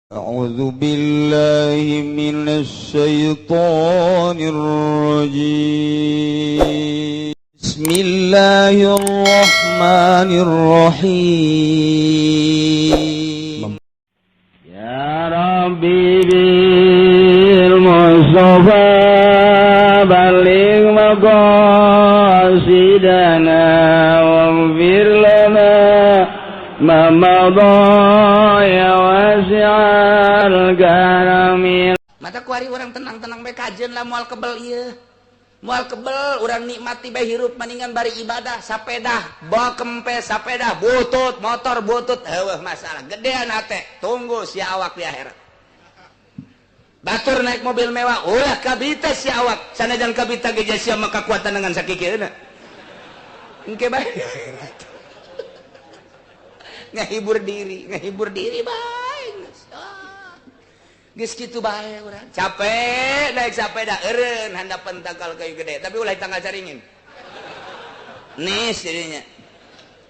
أعوذ بالله من الشيطان الرجيم. بسم الله الرحمن الرحيم. يا ربي بالمصطفى بلغ مقاصدنا واغفر لنا ما مضى يا واسع الكرم. Mata kuari urang tenang-tenang bae kajen lah, moal kebel ieu. Moal kebel urang nikmati bae hirup, maningan bari ibadah, sapeda, bawa kempes sapeda, butut, motor butut, heueuh masalah. Gedean hate, tunggu sia awak di akhirat. Batur naik mobil mewah, ulah kabita sia awak. Sanajan kabita ge sia mah kakuatan dengan sakikieuna. Engke bae di akhirat. Ngahibur diri bae. Geus kitu bae urang. Capek naik sepeda eureun handapan tangkal kayu gede, tapi ulah tanggal caringin. Nis jadinya.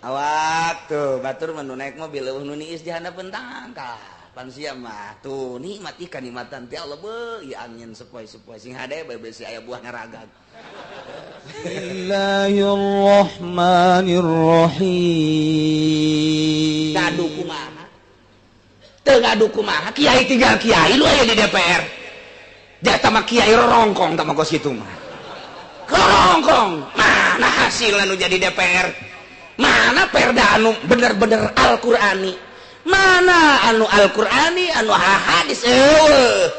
Awak tuh batur mah nu naik mobil eueuh nu niis di handapeun tangkal. Pan sia mah tuh nikmat ikan nikmatan ti Allah beuh, ieu angin sepoi-sepoi sing hade bae besi aya buah ngaragag. Bismillahirrahmanirrahim. Ngadu kumaha? Teu ngadu kumaha? Kiai tinggal kiai lu aya di DPR. Jatah mah kiai rorongkong tah mah kos kitu mah. Rorongkong. Mana hasil anu jadi DPR? Mana perda anu bener-bener Al-Qur'ani? Mana anu Al-Qur'ani anu hadis eueuh.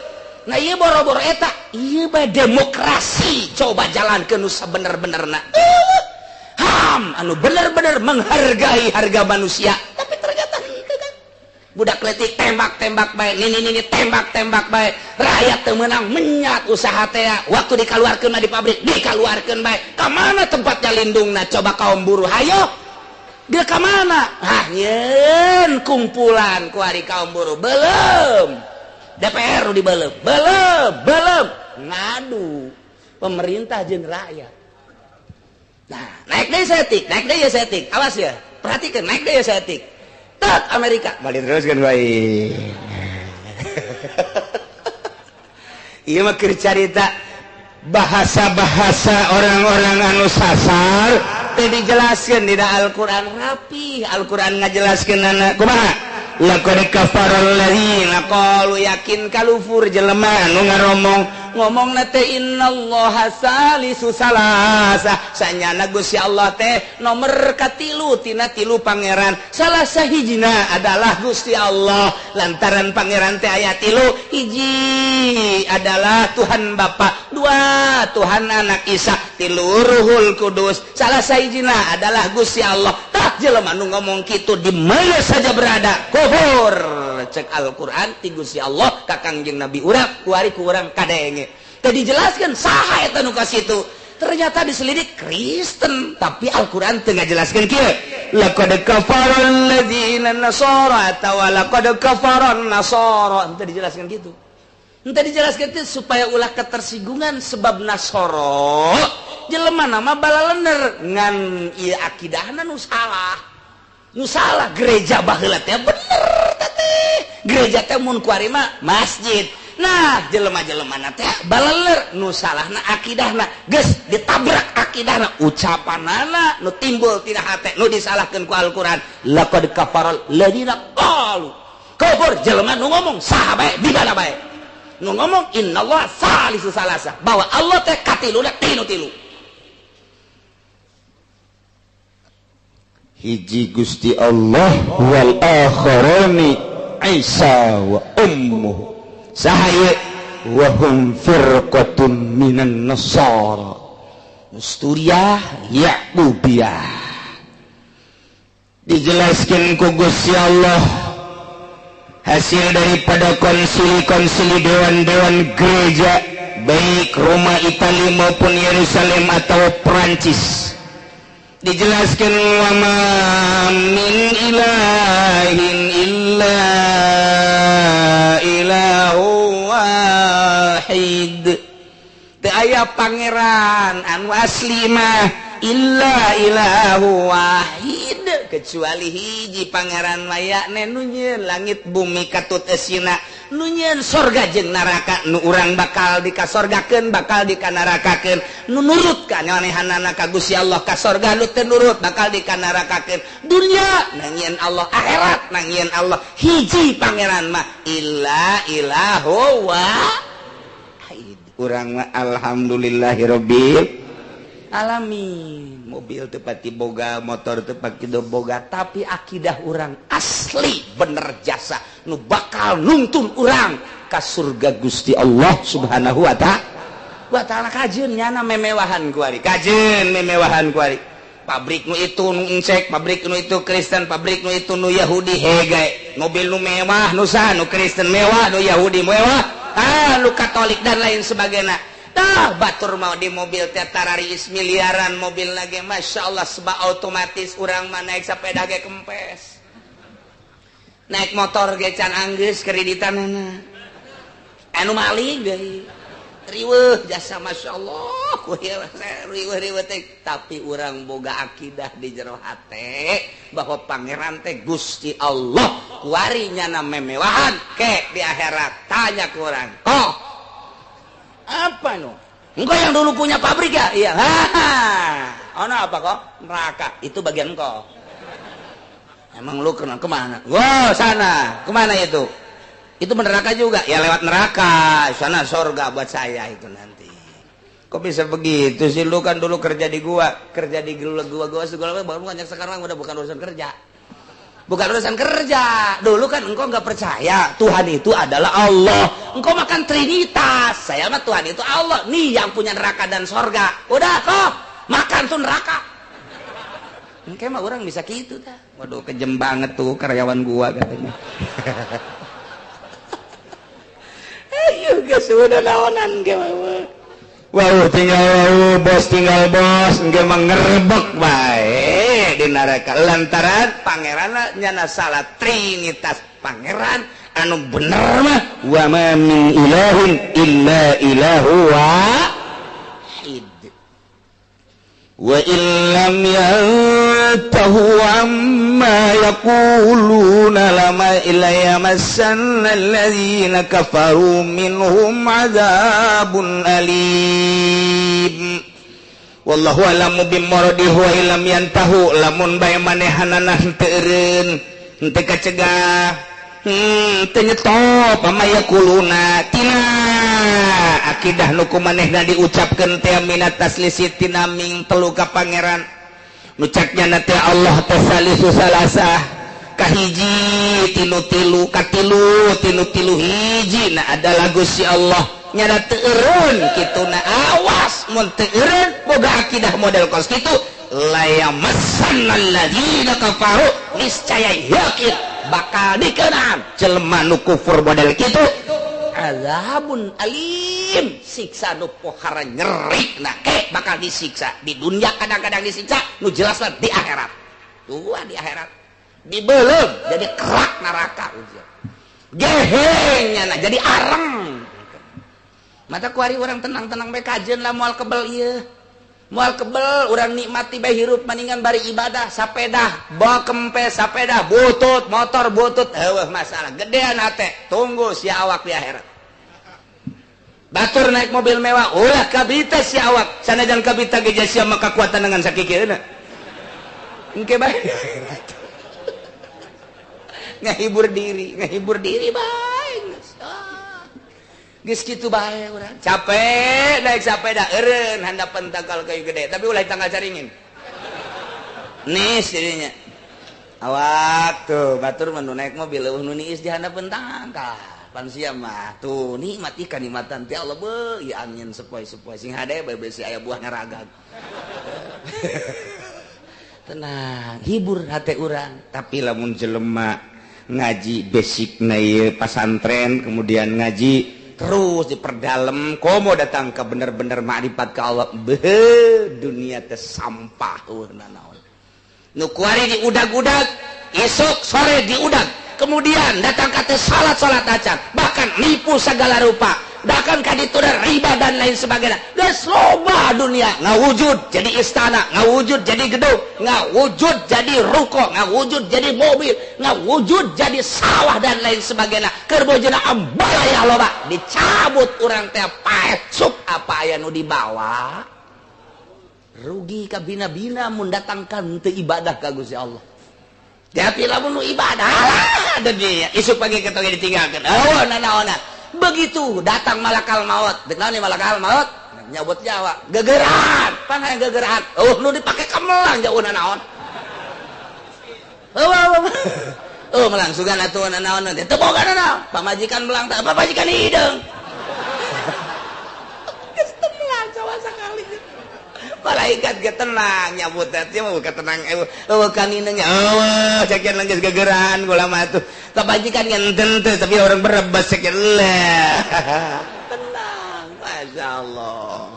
Nah ieu boro-boro eta, ieu bae demokrasi coba jalankeun nu sabener-benerna. Eueuh. Ham anu bener-bener menghargai harga manusia, tapi ternyata henteu kan. Budak letik tembak-tembak bae, nini nini tembak-tembak bae, rakyat teu meunang menyat usaha teh, waktu dikaluarkeun mah di pabrik dikaluarkeun bae. Ka mana tempatnya lindungna coba kaum buruh? Hayo. Dia ka mana? Ah, nyeun kumpulan ku ari kaum buruh. Belum. DPR di belum. Belum, belum. Ngadu pemerintah jeung rakyat. Nah, naik deui saeutik, naik deui ya saeutik. Awas ya. Perhatikan naik deui ya saeutik. Tek Amerika balik terus kan baik. Ieu mah keur carita bahasa-bahasa orang-orang anu sasar teh dijelaskeun dina Al-Qur'an rapi. Al-Qur'an ngajelaskeun anak kumaha? Laqad kafara alladzina qalu, yakin kalufur jelema anu ngaromong ngomongna teh innallaha salisu salasa, sanyana Gusti Allah teh nomor katilu tina tilu pangeran, salah sahijina adalah Gusti Allah. Lantaran pangeran teh aya tilu, hiji adalah Tuhan Bapa, dua Tuhan Anak Isa, tilu Ruhul Kudus, salah sahijina adalah Gusti Allah. Tah jelema nu ngomong kitu di mana saja berada kufur, cek Al-Qur'an ti Gusti Allah ka Kangjeng Nabi urang kuari ku urang kadenge. Teu dijelaskeun saha eta nu ka situ. Ternyata diselidik Kristen, tapi Al-Qur'an teu ngajelaskeun kieu. Laqad kafara alladzina nasara atawa laqad kafara nasara, henteu dijelaskeun kitu. Henteu dijelaskeun kitu supaya ulah ketersinggungan sebab Nasoro jelema nama balalener ngan ieu akidahna nu salah. Nu salah gereja baheula teh bener teh. Gereja teh mun kuari mah masjid. Nah, jelema-jelema teh baleler nu salahna akidahna geus ditabrak akidahna, ucapanana nu timbul tina hate nu disalahkeun ku Al-Qur'an. Laqad kafaral ladzina qalu, kufur jelema nu ngomong saha bae di mana bae nu ngomong innallaha salisu salasa, bahwa Allah teh katiluna tinu tilu. Hiji Gusti Allah wal akharani Isa wa ummuhu saha wa hum firqatun minan nasara Nusturiyah Ya'qubiyah. Dijelaskan ku Gusti Allah hasil daripada konsili-konsili dewan-dewan gereja baik Roma, Itali maupun Yerusalem atau Perancis. Dijelaskan wa ma min ilahin illa ilahu wahid, teu aya pangeran anu asli mah illa ilahu wahid. Kecuali hiji pangeran maya nu nyieun langit bumi katut esina, nu nyieun sorga jeung neraka, nu urang bakal dikasorgakeun, bakal dikanarakakeun. Nu nurut ka nyanehanana ka Gusti Allah ka sorga, nu teu nurut bakal dikanarakakeun. Dunya nu nyieun Allah, akhirat nu nyieun Allah, hiji pangeran mah illa ilahu wahid. Urang mah alhamdulillahirabbil alamin, mobil teu pati boga, motor teu pati boga, tapi akidah urang asli bener jasa nu bakal nuntun urang ka surga Gusti Allah Subhanahu wa ta'ala. Kajeun nyana memewahan kuari, kajeun memewahan kuari, pabrik nu itu nu encek, pabrik nu itu Kristen, pabrik nu itu nu Yahudi, hege mobil nu mewah nu saha, nu Kristen mewah, nu Yahudi mewah, nu Katolik dan lain sebagainya. Tah batur mau di mobil teh tararis miliaran mobil lagi, masya Allah, sebab otomatis. Urang mah naik sepeda ge kempes, naik motor ge can anggeus kreditanana, anu maling deui riweuh jasa, masya Allah, riweuh riweuh teh. Tapi urang boga akidah di jero hate bahwa pangeran teh Gusti Allah. Kuari nyana memewahan ke di akhirat tanya ku urang, oh apa no? Engkau yang dulu punya pabrik ya? Iya. Haha. Oh, no, apa kok? Neraka. Itu bagian engkau. Emang lu kena kemana? Wow, sana. Kemana itu? Itu neraka juga. Ya lewat neraka. Sana sorga buat saya itu nanti. Kok bisa begitu sih? Lu kan dulu kerja di gua, kerja di gua, segala macam. Banyak sekarang udah bukan urusan kerja. Bukan urusan kerja. Dulu kan engkau nggak percaya Tuhan itu adalah Allah. Engkau makan Trinitas. Saya mah Tuhan itu Allah. Nih yang punya neraka dan sorga. Udah kok makan tuh neraka. Engkau mah orang bisa gitu dah. Waduh, kejem banget tuh karyawan gua katanya. Ayo geus udah naonan ge. Wow, tinggal wow, bos tinggal bos, engke mah ngerebek bae di neraka lantaran pangeran nyana salah Trinitas. Pangeran anu bener mah wa ma min ilahin illa ilahu wahid. Wa illam yantahu amma yaquluna lama illa yamassanna alladzina kafaru minhum adzabun alim. Wallahu a'lamu bimuradihi wa illam yantahu, lamun bae manehanana henteu eureun, henteu kacegah, teu nyetop ama yaquluna tina akidah nu ku manehna diucapkeun teh minat taslisi tina ming telu ka pangeran. Nu cek nyana teh Allah teh salisu salasah, kahiji tinu tilu, katilu tinu tilu hiji na adalah Gusti Allah. Nyana teu eureun kituna, awas mun teu eureun boga akidah model kos kitu, layamassanna alladzina kafaru, niscaya yakin bakal dikenaan jelema nu kufur model kitu azabun alim, siksa nu pohara nyeri. Nah ke bakal disiksa di dunia, kadang-kadang disiksa nu jelas lah di akhirat. Wah, di akhirat dibelem jadi kerak neraka, gehengnya nah jadi areng. Mata kuari orang tenang-tenang bae kajeun lah, moal kebel ieu, moal kebel urang nikmati bae hirup, maningan bari ibadah sapedah bawa kempes sapeda butut motor butut heueuh masalah gedean hate tunggu si awak di akhirat. Batur naik mobil mewah ulah kabita si awak, sanajan kabita ge sia maka kekuatan dengan sakikeuna engke bae ngahibur diri, ngahibur diri bae geus kitu bae urang capek naik sepeda eureun handapeun tangkal kayu gede tapi ulah tanggal caringin nis jadinya awak tuh batur mah nu naik mobil eueuh nu niis di handapeun tangkal pan sia mah tuh nikmat ikan nikmatan teh Allah beuh ieu angin sepoi-sepoi sing hade bae besi aya buah ngaragag. Tenang, hibur hate urang. Tapi lamun jelema ngaji basic na ieu pasantren kemudian ngaji terus diperdalam komo datang ke bener-bener makrifat ke Allah, beuh dunia teh sampah eueuh nanaon. Nu kuari diudag-udag, esok sore diudag, kemudian datang ka teh salat-salat acan, bahkan nipu segala rupa. Bahkan kaditu riba dan lain sebagainya. Geus loba dunia ngawujud jadi istana, ngawujud jadi gedung, ngawujud jadi ruko, ngawujud jadi mobil, ngawujud jadi sawah dan lain sebagainya. Keur bojona ambalaya loba, dicabut urang teh paeh sup apa aya nu dibawa. Rugi kabina-bina mun datangkan teu ibadah ka Gusti Allah. Tapi lamun nu ibadah lah dunia isuk pagi ketoge ditinggalkeun. Oh nanaonan. Begitu datang malakal maut, dek naon malakal maut? Nyabut nyawa, gegeran, pan hayang gegeran. Oh, nu dipake kamelang jauhna naon? Oh, oh melang sugan atuh naon teh. Teu boga naon? Pamajikan melang teh, pamajikan hideung. Geus teu melang sawa sakali. Malaikat ge tenang nyabut teh mah bukan tenang eueuh kaninanya. Eueuh sakian geus gegeran kula mah atuh. Kebajikan ngenten teh tapi orang berebas sakian lah. Tenang, Masya Allah.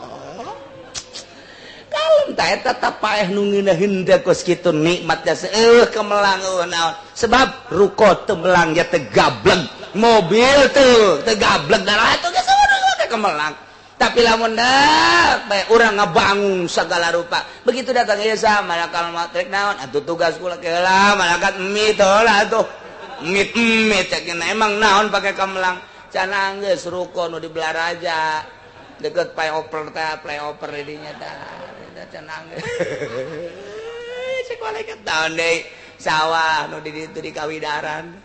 Kalem tah eta teh paeh nu ngeunaheun teh kos kitu nikmatnya eueuh kemelang eueuh naon. Sebab ruko teu melang ya teu gableng, mobil teu teu gableng darah atuh geus eueuh kemelang. Tapi lamun dah bae urang ngabangun segala rupa. Begitu datang ieu sa malakal maut rek naon atuh tugas kula heula malaikat mie teh atuh. Mie mie cek emang naon pake kemelang. Cenah geus ruko nu di Belaraja. Deket flyover teh, flyover di dinya tah. Cenah geus. Cek malaikat naon deui sawah nu di ditu di Kawidaran.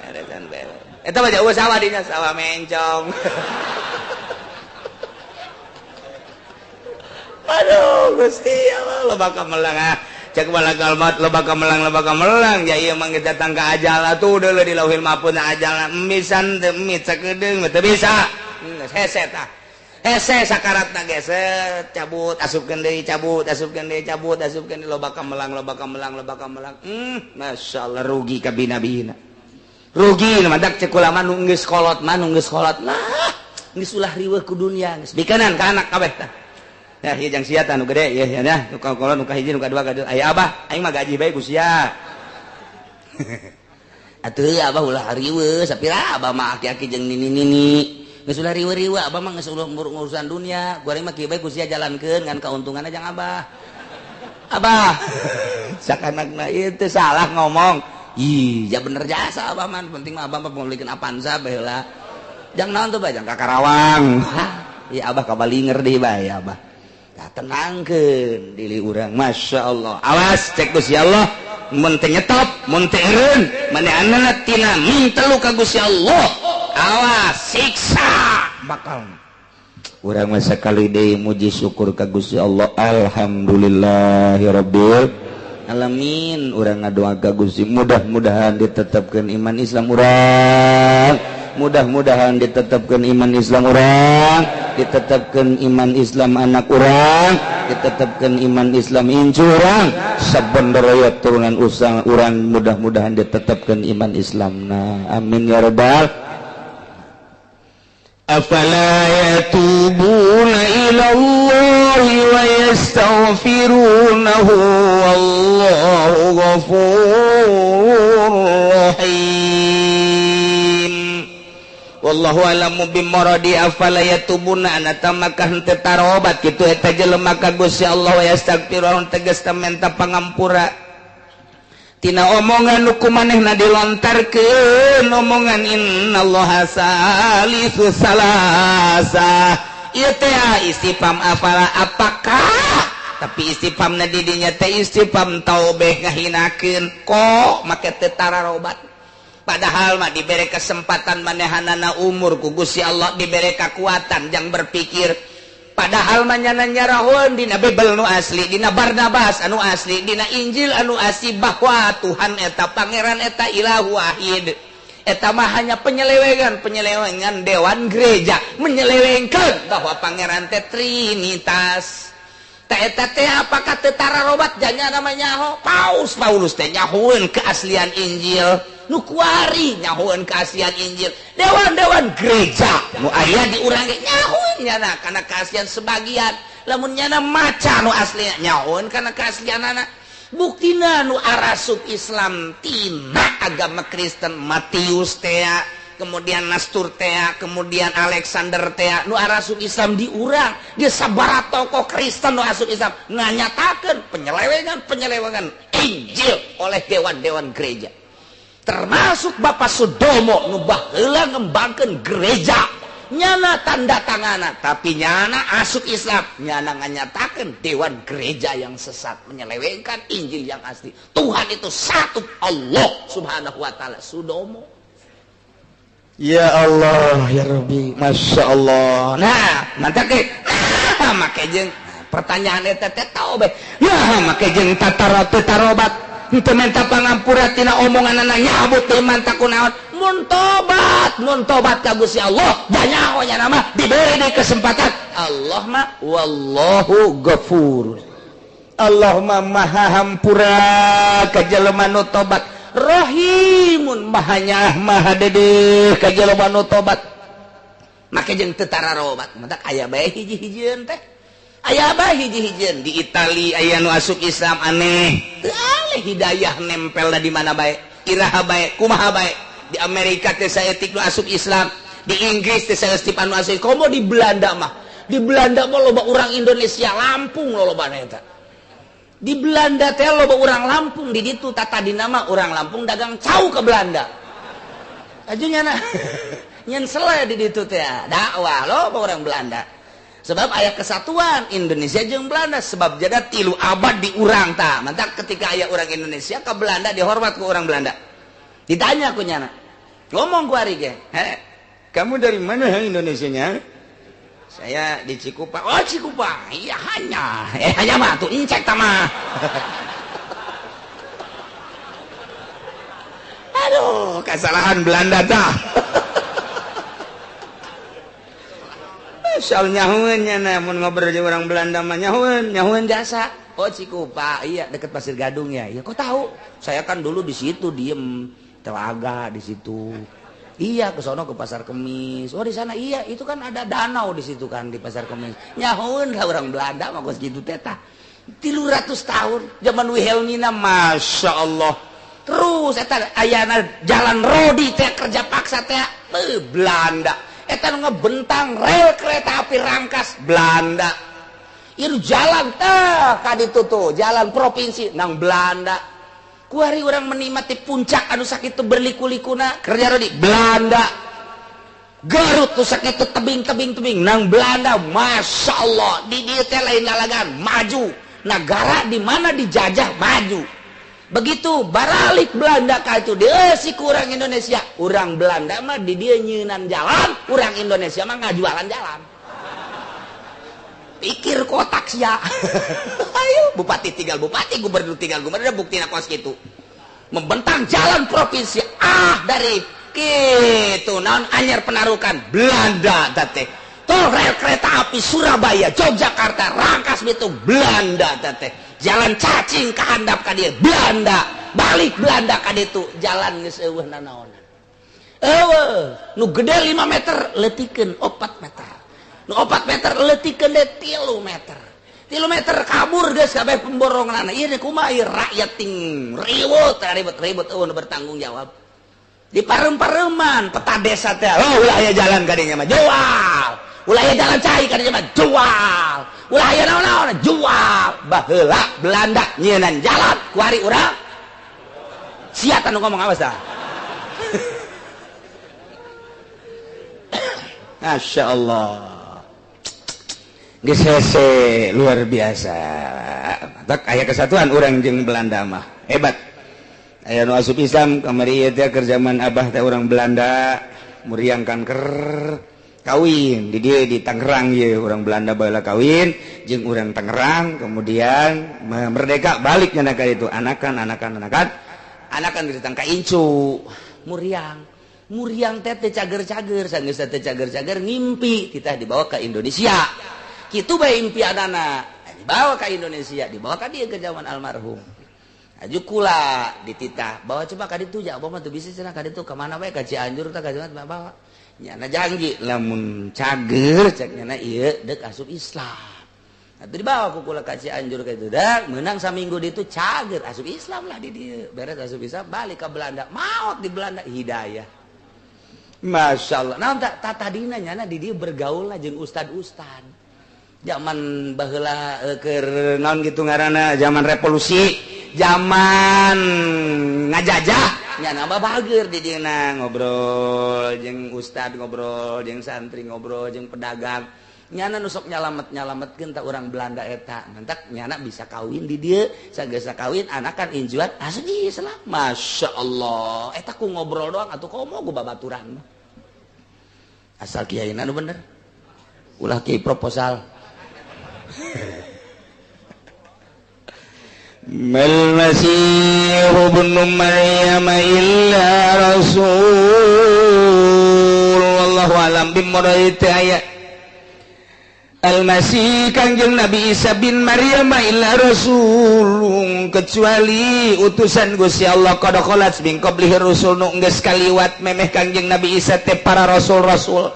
Eta can bele. Eta mah jauh sawah dinya sawah mencong. Aduh Gusti Allah loba kamelang ah cek malakal maut loba kamelang ya ieu mah geus datang ka ajal atuh deuleu di lauhil mahfuz ajal misan teu mit sakedeung teu bisa geus hese tah hese sakaratna geus cabut asupkeun deui cabut asupkeun deui cabut asupkeun deui loba kamelang loba kamelang loba kamelang masyaallah rugi ka bina-bina rugi madak cek ulama nu geus kolot mah nu geus kolot lah geus ulah riweuh ku dunia geus bikenan ka anak kabeh tah. Nah, ieu jang sia tah nu gede ieu ya dah, nu kolot nu kahiji nu kadua kadua. Aya abah, aing mah gaji bae ku sia. Atuh abah ulah riweuh, sapira abah mah aki-aki jeung nini-nini. Geus ulah riweuh-riweuh, abah mah geus ulah urusan dunia. Goreng mah kieu bae ku sia jalankeun ngan kauntunganna jang abah. Abah, sakanakna ieu teh salah ngomong. Ih, ya bener jasa abah mah, penting mah abah mah pemilikeun Avanza bae heula. Jang naon tuh bae jang ka Karawang. Ieu abah kabalinger deui bae abah. Tenangkeun diri urang Masya Allah awas cek Gusti Allah mun teu nyetop mun teu eureun manehanna tina mintelu ka Gusti Allah awas siksa bakal urang mah sakali deui muji syukur ka Gusti Allah alhamdulillahirabbil alamin urang ngadoa ka Gusti mudah-mudahan ditetapkeun iman Islam urang mudah-mudahan ditetapkan iman Islam urang, ditetapkan iman Islam anak urang, ditetapkan iman Islam incu urang, sabenderaya turunan usang urang mudah-mudahan ditetapkan iman Islam. Nah, amin ya rabbal. Afala yatubuna ila Allahi wa yastaghfirunahu wallahu ghafurur rahim. Wallahu alamu bimaradi afala yatubuna anata maka henteu tarobat kitu eta jelema ka Gusti Allah wa yastaghfirun tegas menta pangampura tina omongan nu kumanehna dilontarkeun omongan innallaha salisu salasa ieu teh istifham afala apakah tapi istifhamna di dinya teh istifham taubeh ngahinakeun kok make teu tararobat. Padahal mah diberi kesempatan manehanana umur ku Gusti Allah diberi kekuatan jang berpikir. Padahal mah nyana nyarahun dina Bible nu asli, dina Barnabas anu asli, dina Injil anu asli bahwa Tuhan eta pangeran eta ilahu wahid. Eta mah hanya penyelewengan dewan gereja menyelewengkeun bahwa pangeran teh Trinitas. Teh eta teh apakah teu tararobat janya namanya ho? Paus Paulus teh nyahoeun keaslian Injil. Nu kuari nyahoeun keaslian Injil, dewan-dewan gereja nu aya di urang ge nyahoeun nyana kana keaslian sebagian, lamun nyana maca nu asli nyahoeun kana keaslianana. Buktina nu arasup Islam tina agama Kristen Matius teh kemudian Nastur tea, kemudian Alexander tea, nu arasup Islam di urang, dia sabaraha tokoh Kristen nu asup Islam nganyatakeun penyelewengan Injil oleh dewan-dewan gereja. Termasuk Bapak Sudomo nu baheula ngembangkeun gereja. Nyana tanda tangana, tapi nyana asup Islam, nyana nganyatakeun dewan gereja yang sesat menyelewengkan Injil yang asli. Tuhan itu satu, Allah Subhanahu wa taala. Sudomo. Ya Allah, ya Rabbi, Masya Allah. Nah, nanti ke, nah, make jeung pertanyaan eta teh tau bae. Nah, make jeung tatarobat tarobat. Henteu menta pangampura tina omonganana nyabut iman takunaon. Mun tobat ka Gusti Allah, janyaho nya nama diberi di kesempatan. Allah mah wallahu ghafur. Allah mah maha hampura ka jelema nu tobat. Rahimun maha nyaah maha dedeh ka jelema nu tobat. Make jeung teu tararobat, matak aya bae hiji-hijieun teh. Aya bae hiji-hijieun di Itali aya nu asup Islam aneh. Teu aleh hidayah nempelna di mana bae, iraha bae, kumaha bae. Di Amerika teh saeutik nu asup Islam, di Inggris teh saeutik anu asup. Komo di Belanda mah. Di Belanda mah loba urang Indonesia Lampung lolobana eta. Di Belanda teh loba urang Lampung di ditu tata dinama urang Lampung dagang cau ke Belanda. Aju nyana nyen sele di ditu teh dakwah loba urang Belanda. Sebab aya kesatuan Indonesia jeung Belanda sebab jada 3 abad di urang tah. Mantak ketika aya urang Indonesia ke Belanda dihormat ku urang Belanda. Ditanya ku nyana. Ngomong ku ari ge, "He, kamu dari mana Indonesianya?" Saya di Cikupa. Oh, Cikupa. Iya hanya. Hanya mah tuh incek tama. Aduh, kesalahan Belanda tah. Soal nyahueun nya mun ngobrol jeung orang Belanda mah nyahueun, nyahueun jasa. Oh, Cikupa. Iya, deket Pasir Gadung ya. Iya, kok tahu? Saya kan dulu di situ diem, telaga di situ. Iya, ke sono ke Pasar Kemis. Oh, di sana iya, itu kan ada danau di situ kan di Pasar Kemis. Nyahueun lah orang Belanda mah geus kitu teh tah. 300 tahun zaman Wilhelmina, Masya Allah. Terus eta ayana jalan rodi teh kerja paksa teh Belanda. Eta nu ngebentang rel kereta api Rangkas Belanda. Ieu jalan teh ka ditu tuh, jalan provinsi nang Belanda. Kuari orang menikmati puncak anu sakitu berliku-likuna kerja rodi Belanda. Garut tuh sakitu tebing-tebing-tebing nang Belanda. Masya Allah, di dieu teh lain lalagan maju. Negara di mana dijajah maju. Begitu baralik Belanda ka itu dieusi ku urang Indonesia. Urang Belanda mah di dieu nyeunan jalan, urang Indonesia mah ngajualan jalan. Pikir kotak sia. Ayo bupati tinggal bupati, gubernur tinggal gubernur, buktina kos kitu. Membentang jalan provinsi ah dari kitu naon anyar penarukan Belanda teh. Tol rel kereta api Surabaya, Yogyakarta, Rangkas Bitung Belanda teh. Jalan cacing ka handap ka dieu Belanda, balik Belanda ka ditu, jalan geus eueuh nanaonan. Eueuh, nu gede 5 meter leutikeun 4 meter. Nu 4 meter leutikeun deui 3 meter. 3 meter kabur geus kabeh pemboronganna. Ieu kumaha ieu rakyat ting ribut ribut-ribut eueuh nu bertanggung jawab. Di parem-pareman peta desa teh, oh ulah aya jalan ka dinya mah jual. Ulah aya jalan cai ka dinya mah jual. Ulah aya naon-naon jual. Baheula Belanda nyieunnan jalan kuari urang. Sia tah nu ngomong awas tah. Masya Allah. Geus hese luar biasa. Matak aya kesatuan urang jeung Belanda mah. Hebat. Aya nu asup Islam kamari ieu teh keur zaman abah teh urang Belanda muriang kanker kawin di dieu di Tangerang ieu urang Belanda baheula kawin jeung urang Tangerang kemudian merdeka balik nya ka ditu anakan anakan anakan anakan ditang ka incu muriang muriang teh teu cager-cager sanggeus teh cager-cager ngimpi kita dibawa ke Indonesia. Kitu bae impianana dibawa ke Indonesia, dibawa ka dieu ke zaman almarhum. Aju kula dititah bawa coba ka ditu ja abah mah teu bisa cenah ka ditu ka mana bae ka Cianjur tah ka Jawa bawa. Nyana janji lamun cager cek nyana ieu deuk asup Islam. Atuh dibawa ku kula ka Cianjur ka ditu dah meunang saminggu ditu cager asup Islam lah di dieu. Beres asup Islam balik ka Belanda, maot di Belanda hidayah. Masya Allah. Nah, tak tadina nyana di dieu bergaul lah jeung ustad-ustad. Zaman baheula keur naon gitu ngaranna, zaman revolusi, zaman ngajajah, nyana mah bager di dieu ngobrol jeung ustad, ngobrol jeung santri, ngobrol jeung pedagang. Nyana nu sok nyalamet-nyalametkeun ta urang Belanda eta. Mantak nyana bisa kawin di dieu, sagesa kawin anakan injuan asli Islam. Masya Allah. Eta ku ngobrol doang atuh komo ku babaturan. Asal kiaina nu bener. Ulah kiai proposal. Mal Masih ibnu Maryam illa rasul. Wallahu alam bimuradi ayat. Al-Masih Kangjeng Nabi Isa bin Maryam illa rasulun, kecuali utusan Gusti Allah qad khalat min qablihi rusul nu geus kaliwat memeh Kangjeng Nabi Isa teh para rasul-rasul.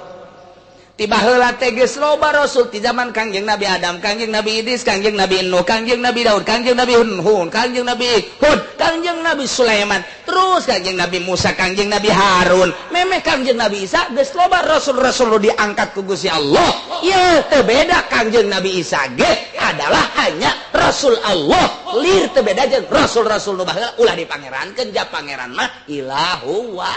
Tiba heula teh geus loba rasul ti zaman Kangjeng Nabi Adam, Kangjeng Nabi Idris, Kangjeng Nabi Nuh, Kangjeng Nabi Daud, Kangjeng Nabi Hud, Kangjeng Nabi Hud, Kangjeng Nabi Sulaiman, terus Kangjeng Nabi Musa, Kangjeng Nabi Harun, memeh Kangjeng Nabi Isa geus loba rasul-rasul nu diangkat ku Gusti Allah. Ieu teu beda Kangjeng Nabi Isa ge adalah hanya rasul Allah. Lir teu beda jeung rasul-rasul nu baheula ulah dipangerankeun ja pangeran mah ilahu wa.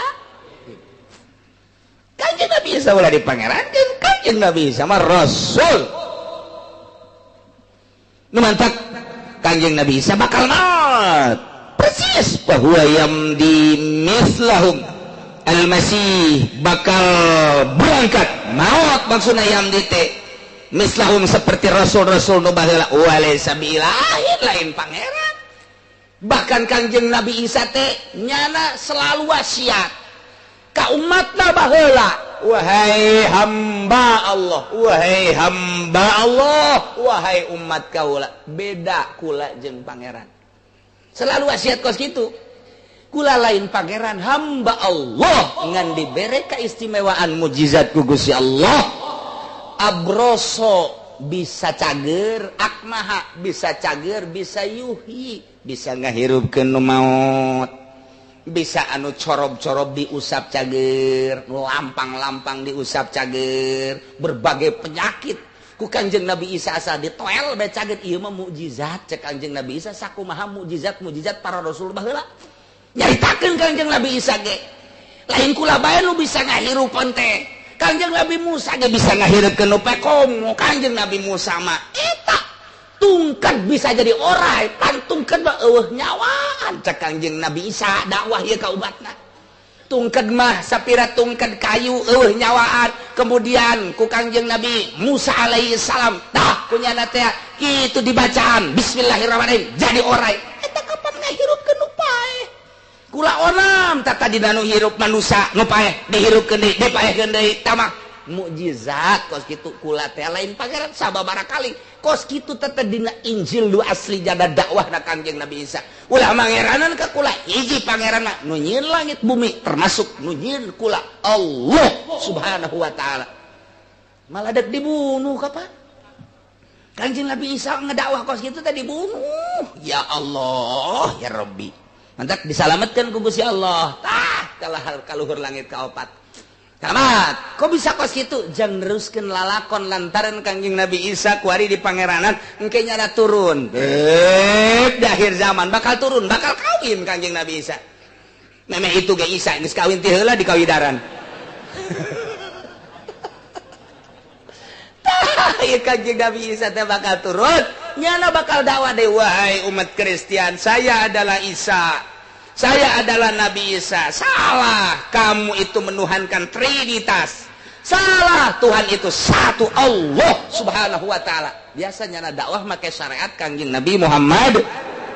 Kanjeng Nabi Isa ulah dipangerankeun, Kanjeng Nabi Isa mah rasul. Nu mantak Kanjeng Nabi Isa bakal maut. Persis bahwa yamdi mislahum al-Masih bakal berangkat maut maksudna yamdi teh mislahum seperti rasul-rasul nu baheula walaysa biilahin lain pangeran. Bahkan Kanjeng Nabi Isa teh nyana selalu wasiat ka umatna baheula, wahai hamba Allah, wahai hamba Allah, wahai umat kaula, beda kula jeung pangeran. Selalu wasiat kos kitu. Kula lain pangeran, hamba Allah ngan dibere keistimewaan mujizat ku Gusti Allah. Abroso bisa cager, akmaha bisa cager, bisa yuhi, bisa ngahirupkeun nu maot. Bisa anu corob-corob diusap cager, lampang-lampang diusap cager, berbagai penyakit ku Kangjeng Nabi Isa asa ditoel bae cager. Ieu mah mukjizat cek Kangjeng Nabi Isa, sakumaha mukjizat-mukjizat para rasul baheula. Nyaritakeun Kangjeng Nabi Isa ge, lain kula bae nu bisa ngahirupan teh. Kangjeng Nabi Musa ge bisa ngahirupkeun nu komo Kangjeng Nabi Musa mah eta tungkat bisa jadi orai, pantungkeun mah eueuh nyawaan cek Kangjeng Nabi Isa dakwah ieu ka umatna. Tungkeun mah sapira tungkeun kayu eueuh nyawaan, kemudian ku Kangjeng Nabi Musa alaihi salam tah kunyana teh kitu dibacaan bismillahirrahmanirrahim jadi orai. Eta kapan ngahirupkeun nu paeh? Kula onam tah tadi nu hirup manusa nu paeh dihirupkeun deui, dipaehkeun deui tamah mukjizat kos kitu kula teh lain pangeran sababaraha kali kos kitu teh dina Injil nu asli jada dakwahna Kangjeng Nabi Isa. Ulah mangeranan ka kula hiji pangeran mah nu nyieun langit bumi termasuk nu nyieun kula Allah Subhanahu wa taala. Malah dek dibunuh kapan? Kangjeng Nabi Isa ngedakwah kos kitu teh dibunuh. Ya Allah ya Rabbi. Mantak disalametkeun ku Gusti Allah. Tah kalah kaluhur langit kaopat. Tamat, kok bisa kos kitu? Jang neruskeun lalakon lantaran Kangjeng Nabi Isa kuari di pangeranan engke nyana turun. Beb, di akhir zaman bakal turun, bakal kawin Kangjeng Nabi Isa. Memeh itu ge Isa geus kawin ti heula di kawidaran. Tah, ieu Kangjeng Nabi Isa teh bakal turun, nyana bakal dakwah deui, wahai umat Kristian, saya adalah Isa. Saya adalah Nabi Isa. Salah, kamu itu menuhankan Trinitas. Salah, Tuhan itu satu Allah Subhanahu wa taala. Biasanya na dakwah make syariat Kangjeng Nabi Muhammad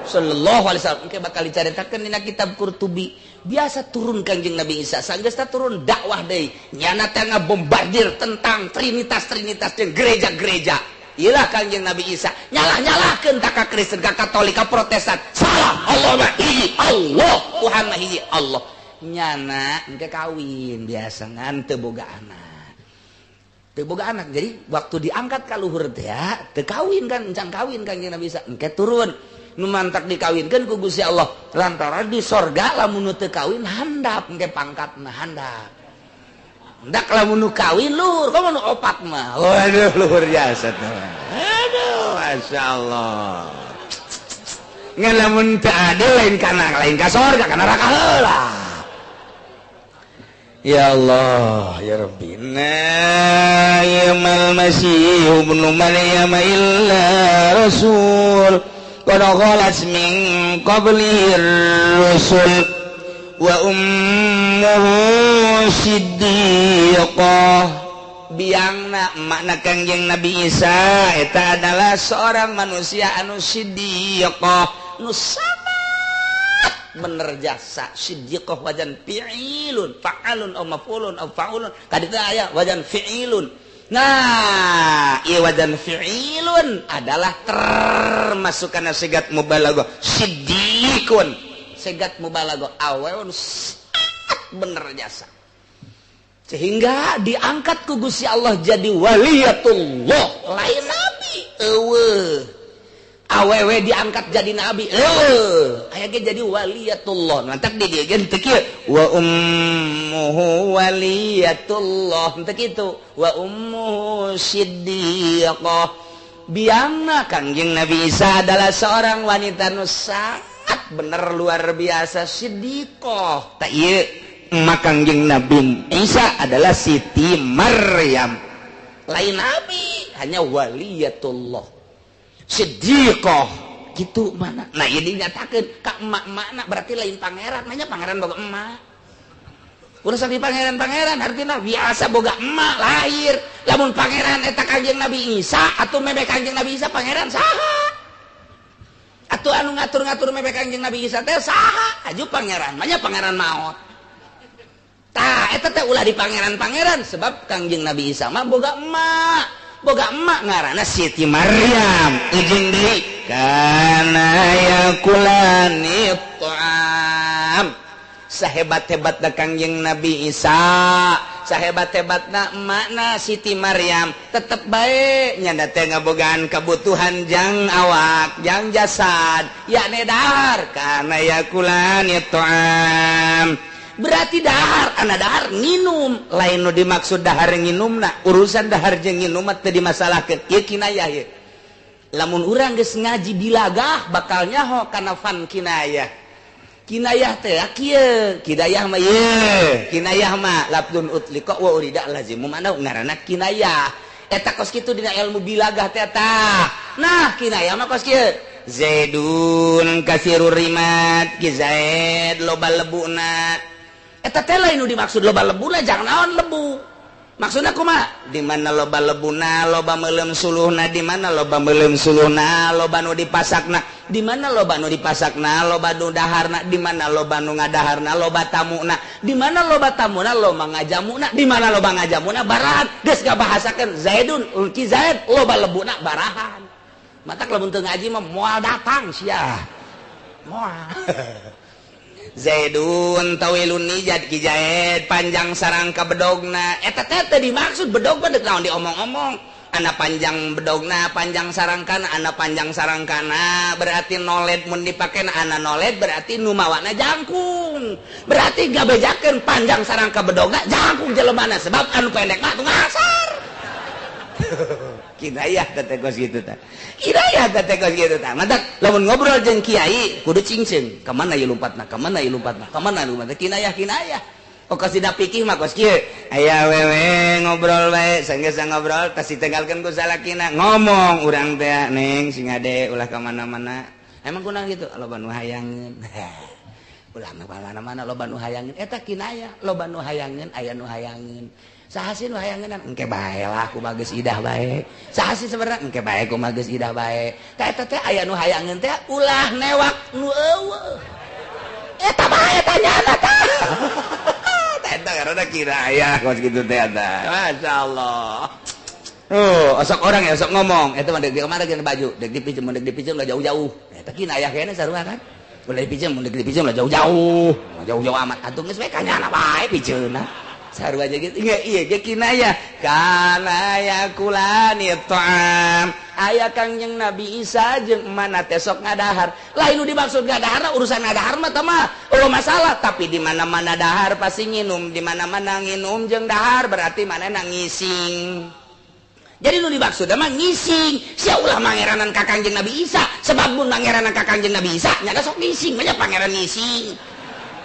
sallallahu alaihi wasallam. Engke bakal dicaritakeun dina kitab Qurtubi. Biasa turun Kangjeng Nabi Isa, sanggeus turun dakwah deui. Nyana teh ngabombardir tentang Trinitas-trinitas jeung gereja-gereja. Iyalah Kangjeng Nabi Isa nyalah-nyalahkeun ta ka Kristen, ka Katolik, ka Protestan. Salah, Allah mah hiji, Allah Tuhan mah hiji, Allah. Nyana engke kawin biasa ngan teu boga anak. Teu boga anak. Jadi waktu diangkat ka luhur teh teu kawin kan, encan kawin Kangjeng Nabi Isa. Engke turun nu mantak dikawinkeun ku Gusti Allah. Lantaran di sorga lamun nu teu kawin handap engke pangkatna handap. Ndak lamun nu kawin luhur, komo nu opat mah. Waduh, luhur jasa teh. Aduh, masyaallah. Ngan lamun teu adil lain kana lain ka sorga, ka neraka heula. Ya Allah, ya Rabbi. Na yamal Masih ibnu Maryam illa rasul qad khalat min qablihi rusul wa ummuhu siddiqah. Biangna makna Kangjeng Nabi Isa eta adalah seorang manusia anu siddiqah, nu sangat bener jasa. Siddiqah wajan fi'ilun, fa'alun aw maf'ulun aw fa'ulun, kaditu aya wajan fi'ilun. Nah, ieu wajan fi'ilun adalah termasuk kana sigat mubalaghah. Siddiqun segat mubalaghah, awewe sangat bener jasa sehingga diangkat ku Gusti Allah jadi waliyatullah, lain nabi. Eueuh, awewe diangkat jadi nabi, eueuh, aya ge jadi waliyatullah. Mantak di dieu ge teu kieu, wa ummuhu waliyatullah, teu kitu, wa ummuhu siddiqah. Biangna Kangjeng Nabi Isa adalah seorang wanita nu bener luar biasa, siddiqah. Tak ieu emak Kangjeng Nabi Isa adalah Siti Maryam, lain nabi, hanya waliyatullah, siddiqah gitu mana. Nah, ieu dinyatakeun ka emak-emakna berarti lain pangeran, nanya pangeran boga emak. Urusan di pangeran-pangeran artinya biasa boga emak lahir. Lamun pangeran eta Kangjeng Nabi Isa atau meme Kangjeng Nabi Isa pangeran saha? Atuh anu ngatur-ngatur meme Kangjeng Nabi Isa teh saha? Aju pangeran, manya pangeran maot. Tah eta teh ulah di pangeran-pangeran sebab Kangjeng Nabi Isa mah boga emak. Boga emak ngaranna Siti Maryam. Ujung deui kana yakulani ta'am. Sahebat-hebatna Kangjeng Nabi Isa, sahebat-hebatna emakna Siti Maryam, tetep bae nyanda teh ngabogaan kebutuhan jang awak, jang jasad, yakni dahar kana yakulani ta'am. Berarti dahar, ana dahar nginum, lain nu dimaksud dahar nginumna, urusan dahar jeung nginum mah teu dimasalahkeun. Ieu kinayah ieu. Lamun urang geus ngaji bilagah bakal nyaho kana fan kinayah. Kinayah teh kieu, kinayah mah ieu, kinayah mah lafdzun utliqa wa urida lazimu mana ngaranna kinayah. Eta kos kitu dina ilmu bilagah teh tah. Nah, kinayah mah kos kieu. Zaidun kasirur rimat, ki Zaid loba lebuna. Eta teh lain nu dimaksud loba lebuna, jangan naon lebu. Maksudna kumaha? Di mana loba lebuna, loba meuleum suluhna, di mana loba meuleum suluhna, loba nu dipasakna, di mana loba nu dipasakna, loba nu daharna, di mana loba nu ngadaharna, loba tamuna, di mana loba tamuna, loba ngajamuna, di mana loba ngajamuna, barahan. Geus ngabahasakeun Zaidun, ki Zaid loba lebuna barahan. Matak lamun teu ngaji mah moal datang sia. Moal. Zaidun tawilun nijad, ki Zaid panjang sarangka bedogna. Eta teh teu dimaksud bedog mah deuk naon diomong-omong. Ana panjang bedogna, panjang sarangkana, ana panjang sarangkana berarti noled mun dipake, ana noled berarti nu mawana jangkung. Berarti gabejakeun panjang sarangka bedogna jangkung jelemana sebab anu pendek mah tuh ngasar. Kinayah teh kos kitu tah. Kinayah teh kos kitu tah. Matak lamun ngobrol jeung kiai kudu cingceung. Ka mana ieu lompatna? Ka mana ieu lompatna? Ka mana lompatna? Kinayah kinayah. Oh kos dina pikih mah kos kieu. Aya wewe ngobrol bae, sanggeus ngobrol tas ditenggalkeun ku salakina. Ngomong urang teh, "Neng sing ade ulah ka mana-mana." Emang kunaon kitu? Loba nu hayangeun. Ulah ka mana-mana loba nu hayangeun. Eta kinayah, loba nu hayangeun, aya nu hayangeun. Saha sih nu hayangeun? Engke bae lah kumaha geus idah bae. Saha sih sebenarnya? Engke bae kumaha geus idah bae. Tah eta teh aya nu hayangeun teh ulah newak nu eueuh. Eta bae tanyana tah. Eta karena kinayah kos kitu teh eta. Masyaallah. Oh, osok orang ya osok ngomong. Eta mah deuk di kamar geus baju, deuk dipinjem, deuk dipinjem lah jauh-jauh. Eta kinayah kene sarua kan. Ulah dipinjem, deuk dipinjem lah jauh-jauh. Jauh-jauh amat. Atuh geus we kanyana bae pijeunna. Sarua aja gitu. Iya iya ge kinaya kana yakulani ta'am. Aya Kangjeng Nabi Isa jeung mana teh sok ngadahar. Lain nu dimaksud ngadahar urusan ngadahar mah teh mah eueuh masalah, tapi di mana-mana dahar pasti nginum, di mana-mana nginum jeung dahar berarti manehna ngising. Jadi nu dimaksud mah ngising. Sia ulah mangeranan ka Kangjeng Nabi Isa, sebab mun mangeranan ka Kangjeng Nabi Isa nya sok ngising, banyak pangeran ngising.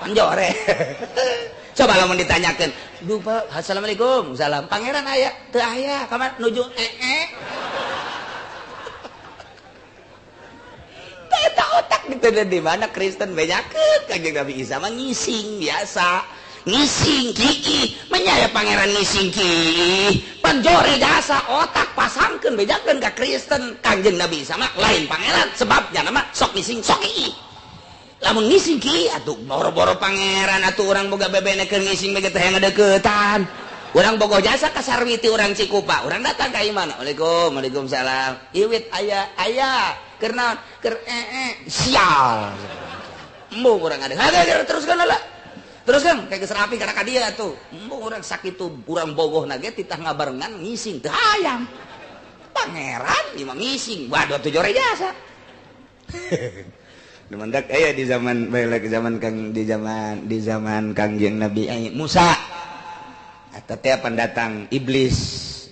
Panjore. Coba lamun ditanyakeun, "Duh, Pak, assalamualaikum." Salam. Pangeran aya? Teu aya, kamar nuju ee. Eta otak gitu di mana Kristen bejakeun Kangjeng Nabi Isa mah ngising biasa. Ngising kiki, menyaya pangeran ngising ki. Panjore jasa otak pasangkeun bejakeun ka Kristen. Kangjeng Nabi Isa mah lain pangeran sebab nya mah sok ngising sok ki. Lamun ngising ki atuh boro-boro pangeran atuh urang boga bebene keur ngising bege teh ngadeukeutan. Urang bogoh jasa ka Sarwiti urang Cikupa, urang datang ka imana. Waalaikum, waalaikumsalam. Iwit aya aya keur naon? Keur sial. Embung urang ada. Teruskeun lah. Teruskeun kayak geus rapi kana ka dieu atuh. Embung urang sakitu urang bogoh na ge titah ngabarengan ngising teu hayang. Pangeran ieu mah ngising. Waduh atuh jore jasa. Demendak aya di zaman balik zaman Kang di zaman Kangjeng Nabi Musa. Eta teh pendatang iblis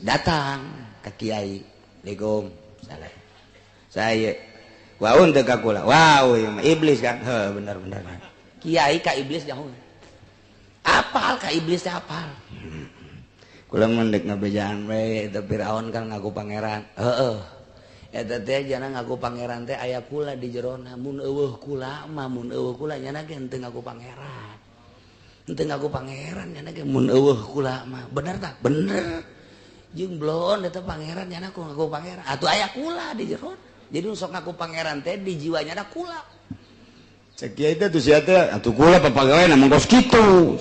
datang ke kiai. Assalamualaikum. Salam. Saya waun teu ka kula. Wow, ieu mah iblis kan. Heuh bener bener. Kiai ka iblis jauh. Apal ka iblis teh apal. Kula mun deuk ngabejaan we eta Firaun kan ngaku pangeran. Heueuh. Eta teh jana ngaku pangeran teh aya kula di jerona, mun eueuh kula mah mun eueuh kula nyana ge henteu ngaku pangeran. Henteu ngaku pangeran nyana ge mun eueuh kula mah. Bener tah? Bener. Jeung bloon eta pangeran nyana ku ngaku pangeran. Atuh aya kula di jerona. Jadi sok ngaku pangeran teh di jiwanya ada kula. Cek kiai teh tuh sia teh atuh kula papagawean mah kos kitu.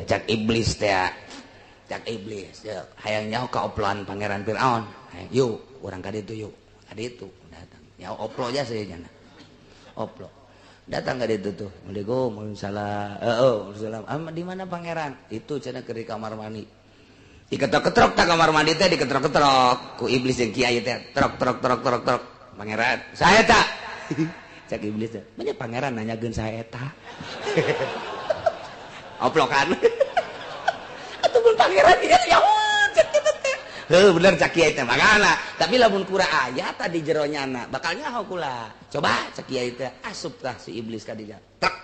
Cek iblis teh. Cek iblis hayang nyaho ka oploan pangeran Firaun. Yuk, urang ka ditu yuk. Itu datang ya oplo aja saya jana oplo datang ke itu tuh waalaikumsalam waalaikumsalam di mana pangeran itu cina ke di kamar mandi diketrok-ketrok tak kamar mandi teh diketrok-ketrok ku iblis yang kiai teh trok trok trok trok trok pangeran saya tak cak iblis teh banyak pangeran nanyakeun saya eta oplokan ataupun pangeran dia ya cek kitu teh. Heuh bener cak kiai teh makana tapi lamun kura aya tadi jero nyana bakal nyaho kula coba cak kiai teh asup tah si iblis ka dinya trek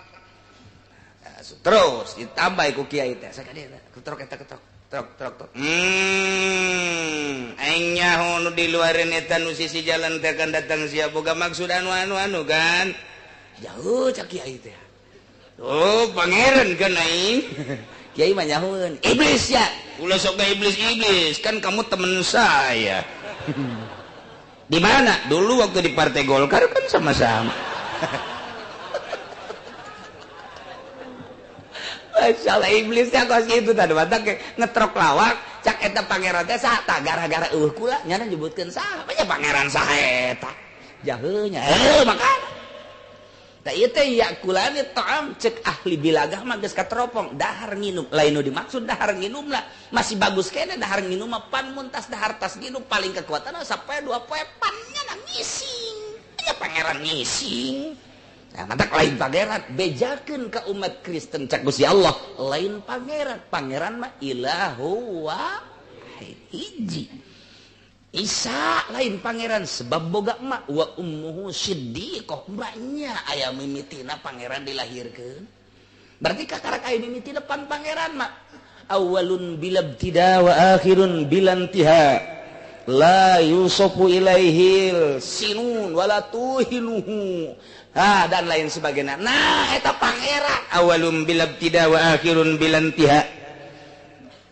asup terus ditambah ku kiai teh sakadieu ketrok eta ketrok trok trok trok aing nyaho nu di luareun eta nu sisi jalan teh kan datang sia boga maksud anu anu anu kan jauh cak kiai teh oh pangeran kan aing kiai mah nyahoeun iblis ya ulah sok ka iblis-iblis kan kamu temen saya. Di mana? Dulu waktu di Partai Golkar kan sama-sama. Masalah iblisnya kos kitu tah batak ngetrok lawak cak eta pangeran teh saha tah gara-gara eueuh kula nyana nyebutkeun saha banyak pangeran saha eta jaheunya heuh makan. Tah ieu teh yakulani ta'am cek ahli bilagah mah geus kateropong dahar nginum lain nu dimaksud dahar nginum lah masih bagus kene dahar nginum mah pan mun tas dahar tas nginum paling kekuatan sampai 2 poe pan nya ngising nya pangeran ngising. Nah mantak lain pangeran bejakeun ka umat Kristen cak Gusti Allah lain pangeran pangeran mah ilahu wahid hiji Isa lain pangeran sebab boga emak wa ummuhu siddiqah mbaknya aya mimitina pangeran dilahirkeun berarti kakarak aya mimitina pan pangeran mak awalun bilabtida wa akhirun bilantiha la yusofu ilaihil sinun wala tuhinuhu ha dan lain sebagainya. Nah eta pangeran awalun bilabtida wa akhirun bilantiha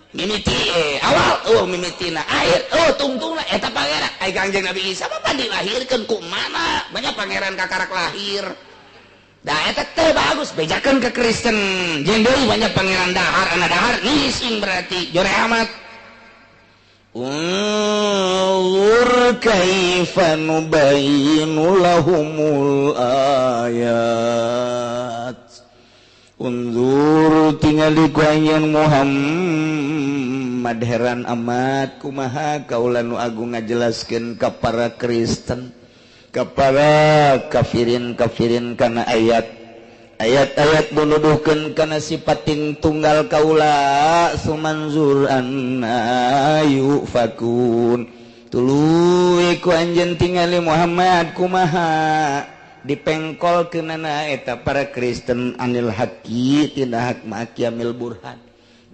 mimiti awal oh mimitina akhir oh tungtungna eta pangeran ai Kangjeng Nabi Isa mah dilahirkeun ku mana banyak pangeran kakarak lahir da eta teh bagus bejakeun ke Kristen jeung deui banyak pangeran dahar ana dahar ngising berarti jore amat. Unzur kaifa nubayyinu lahumul ayat. Unzur Unzur tingali ku anjeun Muhammad, heran amat kumaha kaula nu agung ngajelaskeun ka para Kristen, ka para kafirin-kafirin kana ayat ayat-ayat nuduhkeun kana sifating tunggal kaula. Sumanzur anna yufakun, tuluy ku anjeun tingali Muhammad kumaha dipengkol kenana eta para Kristen anil haqi tina hak ma'qiyamil burhan.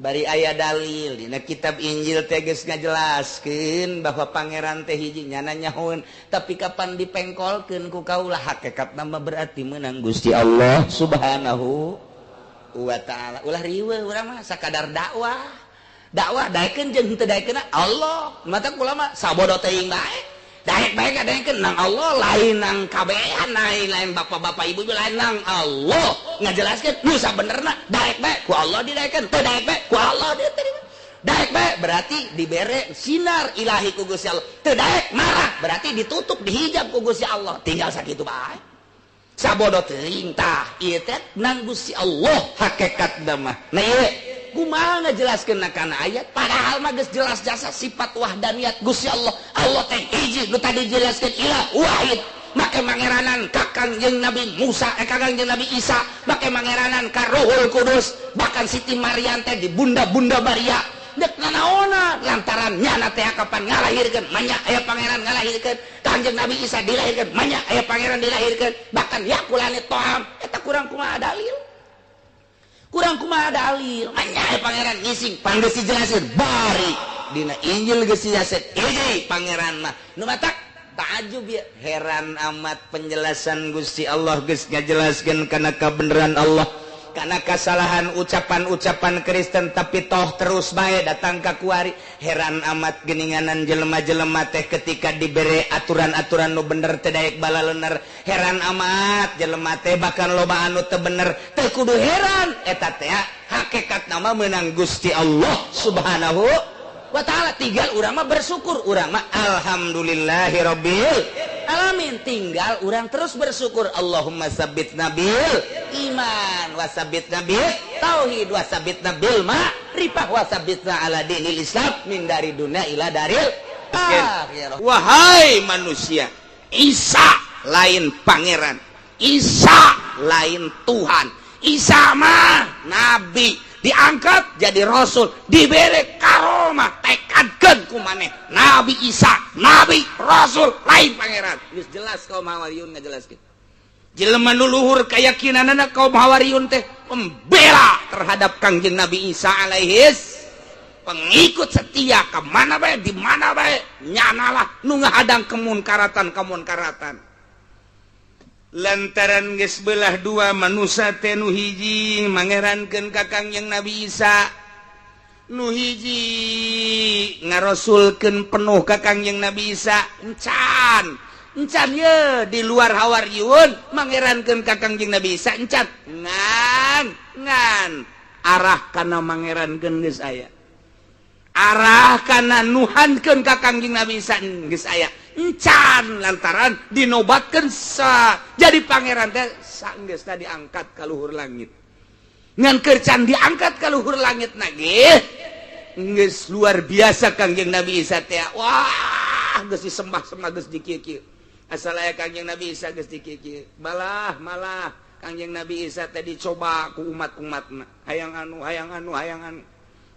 Bari aya dalil dina kitab Injil teh geus ngajelaskeun bahwa pangeran teh hiji, nyana nyahoeun, tapi kapan dipengkolkeun ku kaula hakikatna mah berarti meunang Gusti Allah Subhanahu wa taala. Ulah riweuh, urang mah sakadar dakwah, dakwah daekeun jeung henteu daekeun Allah mata kula mah sabodo teuing bae. Daek bae kadaekeun nang Allah, lain nang kabehan, lain lain bapak-bapak ibu, lain nang Allah ngajelaskeun nu sabenerna. Daek bae ku Allah didaekeun, teu daek bae ku Allah diterima. Daek bae berarti dibere sinar ilahi ku Gusti Allah, teu daek marah berarti ditutup dihijab ku Gusti Allah. Tinggal sakitu bae, sabodo teuing. Tah ieu teh nang Gusti Allah hakikatna mah. Nah ieu kumaha ngajelaskeun kana ayat padahal mah geus jelas jasa sifat wahdaniyat Gusti Allah. Allah teh hiji nu tadi dijelaskeun ilah wahid, make mangeranan ka Kangjeng Nabi Musa, Kangjeng Nabi Isa, make mangeranan ka Ruhul Kudus, bahkan Siti Maryam teh di bunda-bunda Maria dek nanaona lantaran nyana teh kapan ngalahirkeun manya aya pangeran ngalahirkeun. Kangjeng Nabi Isa dilahirkeun manya aya pangeran dilahirkeun, bahkan yakulane toham eta kurang kumaha dalil, kurang kumaha dalil manya aya pangeran ngising pan geus dijelasin bari dina Injil geus dijelasin hiji pangeran mah nu matak ta'ajub ya, heran amat penjelasan Gusti Allah geus ngajelaskeun kana kabeneran Allah, karena kesalahan ucapan-ucapan Kristen, tapi toh terus bae datang ka kuari. Heran amat geninganan jelema-jelema teh ketika dibere aturan-aturan nu bener teh daek balalener. Heran amat jelema teh bahkan loba anu teu bener teu kudu heran, eta teh hakikat nama meunang Gusti Allah Subhanahu wa taala. Tinggal urang mah bersyukur, urang mah alhamdulillahirabbil alamin, tinggal urang terus bersyukur. Allahumma sabbitna bil iman wa sabbitna bil tauhid wa sabbitna bil ma'rifah wa sabbitna ala dinil Islam min dari dunia ila daril akhirah. Wahai manusia, Isa lain pangeran, Isa lain Tuhan, Isa mah nabi diangkat jadi rasul, diberi karomah, tekadkeun ku maneh Nabi Isa nabi rasul lain pangeran. Geus jelas kaum Hawariyun ngajelaskeun. Jelema nu luhur keyakinanana kaum Hawariyun teh pembela terhadap Kangjeng Nabi Isa alaihis, pengikut setia ke mana bae di mana bae nyanalah nu ngahadang kemunkaratan-kemunkaratan. Lantaran geus belah dua manusia teh, nu hiji mangerankeun ka Kangjeng Nabi Isa, nu hiji ngarosulkeun penuh ka Kangjeng Nabi Isa. Encan encan ye di luar Hawariyun mangerankeun ka Kangjeng Nabi Isa encan, ngan ngan arah kana mangerankeun geus aya, arah kana nuhankeun ka Kangjeng Nabi Isa geus aya encan, lantaran dinobatkeun sa jadi pangeran teh sanggeusna diangkat ka luhur langit. Ngan kercan diangkat ka luhur langit nage geus luar biasa Kangjeng Nabi Isa teh. Wah geus disembah-sembah, geus dikieu-kieu asal aya Kangjeng Nabi Isa geus dikieu-kieu. Malah malah Kangjeng Nabi Isa teh dicoba ku umat-umatna, hayang anu hayang anu hayang anu.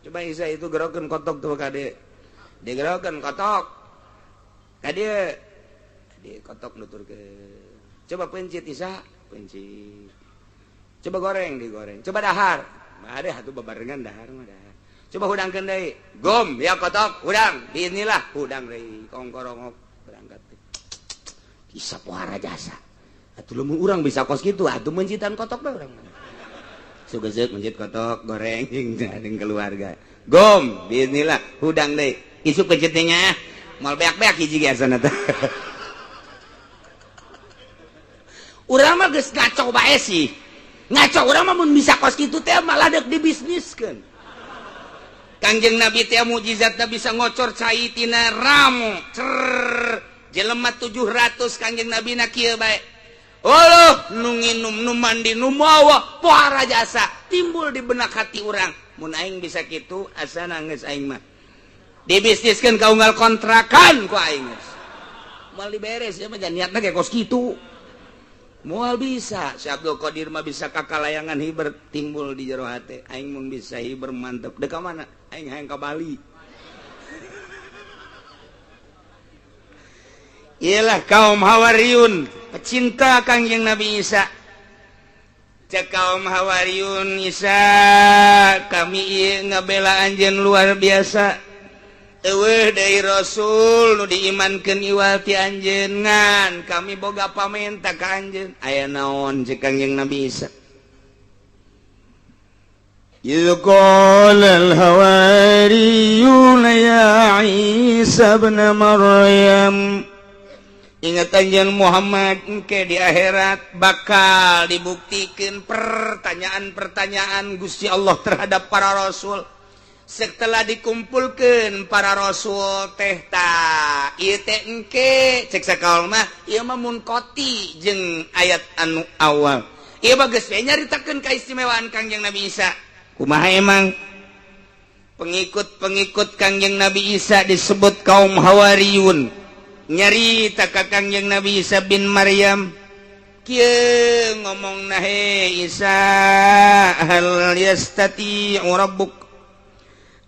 Coba Isa itu gerokeun kotok tuh kade, digerokeun kotok kade, di kotok nuturkeun. Coba pencit Isa, pencit. Coba goreng, digoreng. Coba dahar, ada atuh babarengan dahar mah dahar. Coba hudangkeun deui. Gom ya kotok, hudang. Bismillah, hudang deui kongkorongok berangkat. Isa pohara jasa. Atuh lamun urang bisa kos kitu, atuh mencitan kotok bae urang. Sugezeuk mencit kotok goreng jeung keluarga. Gom, bismillah, hudang deui. Isuk pencitnya mal beak-beak hiji ge asana teh. Urang mah geus ngaco bae sih. Ngaco urang mah mun bisa kos kitu teh malah deuk dibisniskeun. Kangjeng Nabi teh mukjizatna bisa ngocor cai tina ramo. Cer jelema 700 Kangjeng Nabi na kieu bae. Allah nu nginum, nu mandi, nu mawa pohara jasa. Timbul di benak hati urang, mun aing bisa kitu asa geus aing mah dibisniskeun ka unggal kontrakan ku aing geus moal diberes ya mah. Niatna ge kos kitu moal bisa. Si Abdul Qadir mah bisa kakalayangan hiber. Timbul di jero hate aing, mun bisa hiber mantep. Dek ka mana aing? Hayang ka Bali. Ialah kaum Hawariyun, pecinta Kangjeng Nabi Isa. Cek kaum Hawariyun, "Isa, kami ieu ngabela anjeun luar biasa. Eueuh deui rasul nu diimankeun iwal ti anjeun, ngan kami boga pamenta ka anjeun." "Aya naon?" cek Kangjeng Nabi Isa. إذ قال الحواريون يا عيسى ابن مريم. Ingat anjeun Muhammad, engke di akhirat bakal dibuktikan pertanyaan-pertanyaan Gusti Allah terhadap para rasul. Setelah dikumpulkan para rasul teh, ta ieu teh engke cek sakaul mah ieu mah munkoti jeung ayat anu awal. Ieu mah geus we nyaritakeun kaistimewaan Kangjeng Nabi Isa. Kumaha emang pengikut-pengikut Kangjeng Nabi Isa disebut kaum Hawariyun, nyarita ka Kangjeng Nabi Isa bin Maryam kieu ngomong, "He Isa, hal yastati rabbuk,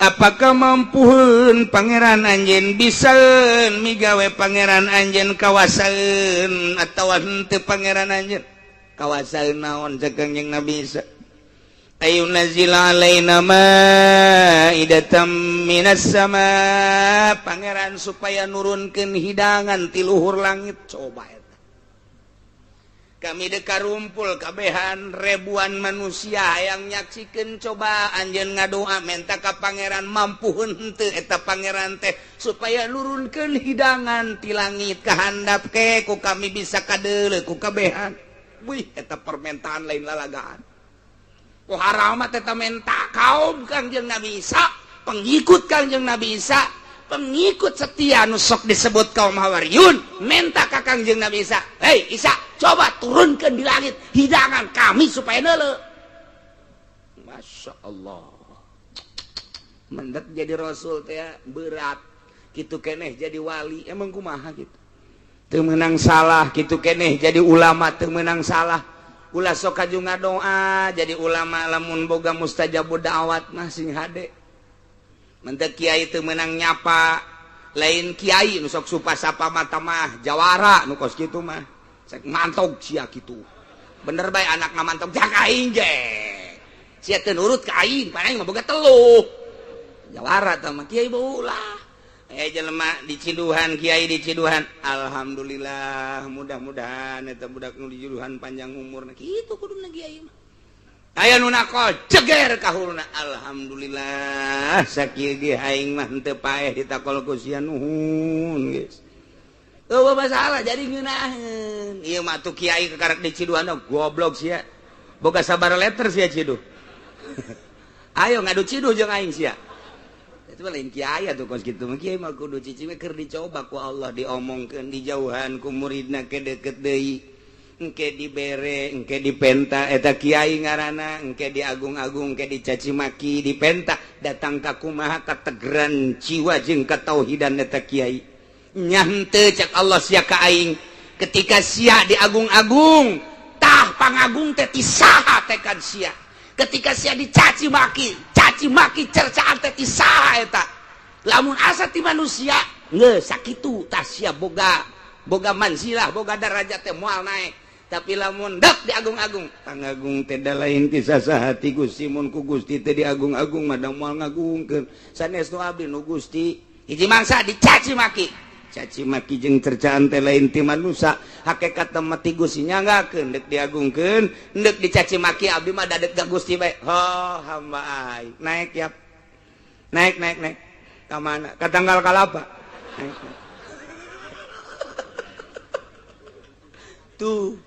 apakah mampuheun pangeran anjeun, bisa migawe pangeran anjeun, kawasaeun atawa henteu pangeran anjeun?" "Kawasaeun naon?" cek Kangjeng Nabi Isa. "Ayyunazzila alaina ma'idatam minas sama, pangeran supaya nurunkeun hidangan ti luhur langit. Coba eta kami deka rumpul kabehan ribuan manusia yang nyaksikeun. Coba anjeun ngadoa menta ka pangeran, mampuheun henteu eta pangeran teh supaya nurunkeun hidangan ti langit ka handap ke ku kami bisa kadeuleu ku kabehan?" Wih, eta permintaan lain lalagaan. Pohara teh menta kaum Kangjeng Nabi Isa, pengikut Kangjeng Nabi Isa, pengikut setia nu sok disebut kaum Hawariyun, menta ka Kangjeng Nabi Isa, "Hei Isa, coba turunkan di langit hidangan kami supaya neuleu." Masya Allah, mendak jadi rasul teh berat gitu keneh, jadi wali emang kumaha gitu teu meunang salah gitu keneh, jadi ulama teu meunang salah. Ulah sok kaju ngadoa jadi ulama, lamun boga mustajabud da'wat mah sing hade. Mentek kiai teu meunang nyapa, lain kiai nu sok supa sapa mata mah jawara nu kos kitu mah. Sek mantog sia kitu. Bener bae anak mantog jak aing ge. Sia teu nurut ka aing, pan aing mah boga teluh. Jawara tah mah kiai ulah. Jelema diciduhan, kiai diciduhan, alhamdulillah, mudah-mudahan eta budak nu diciduhan panjang umurna, kitu kuduna kiai mah. Aya nu nakol ceger kahuluna, alhamdulillah, sakieu ge aing mah henteu paeh ditakol ku sia, nuhun geus. Eueuh masalah jadi ngeunaheun. Ieu mah tuh kiai kekarek diciduhan, goblok sia. Boga sabar letter sia ciduh. Ayo ngadu ciduh jeung aing sia. Itu lain kiai atuh kos kitu mah. Kiai mah kudu cicing, keur dicoba ku Allah, diomongkeun dijauhan ku muridna ke deket deui, engke dibere, engke dipenta, eta kiai ngaranna. Engke diagung-agung, engke dicaci maki, dipenta datang ka kumaha kategeran jiwa jeung katauhidan eta kiai. "Nyante," cek Allah, "sia ka aing ketika sia diagung-agung, tah pangagung teh ti saha tekad sia? Ketika sia dicaci maki, caci maki cercaan teh ti saha eta? Lamun asa ti manusia geus sakitu, tah sia boga boga manzilah, boga darajat teh moal naik. Tapi lamun dek diagung-agung, pangagung teh da lain ti saha, ti Gusti. Mun ku Gusti teh diagung-agung mah da moal ngagungkeun sanes nu abdi nu Gusti." Hiji mangsa dicaci maki, caci maki jeung cercaan teh lain ti manusia, hakikat mah ti Gusti nyanggakeun. Dek diagungkeun, dek dicaci maki, abdi mah dadek ka Gusti bae. Ho hamba aing naik ya, naik, naik, naik ka mana? Ka tanggal kalapa naik, naik. Tuh,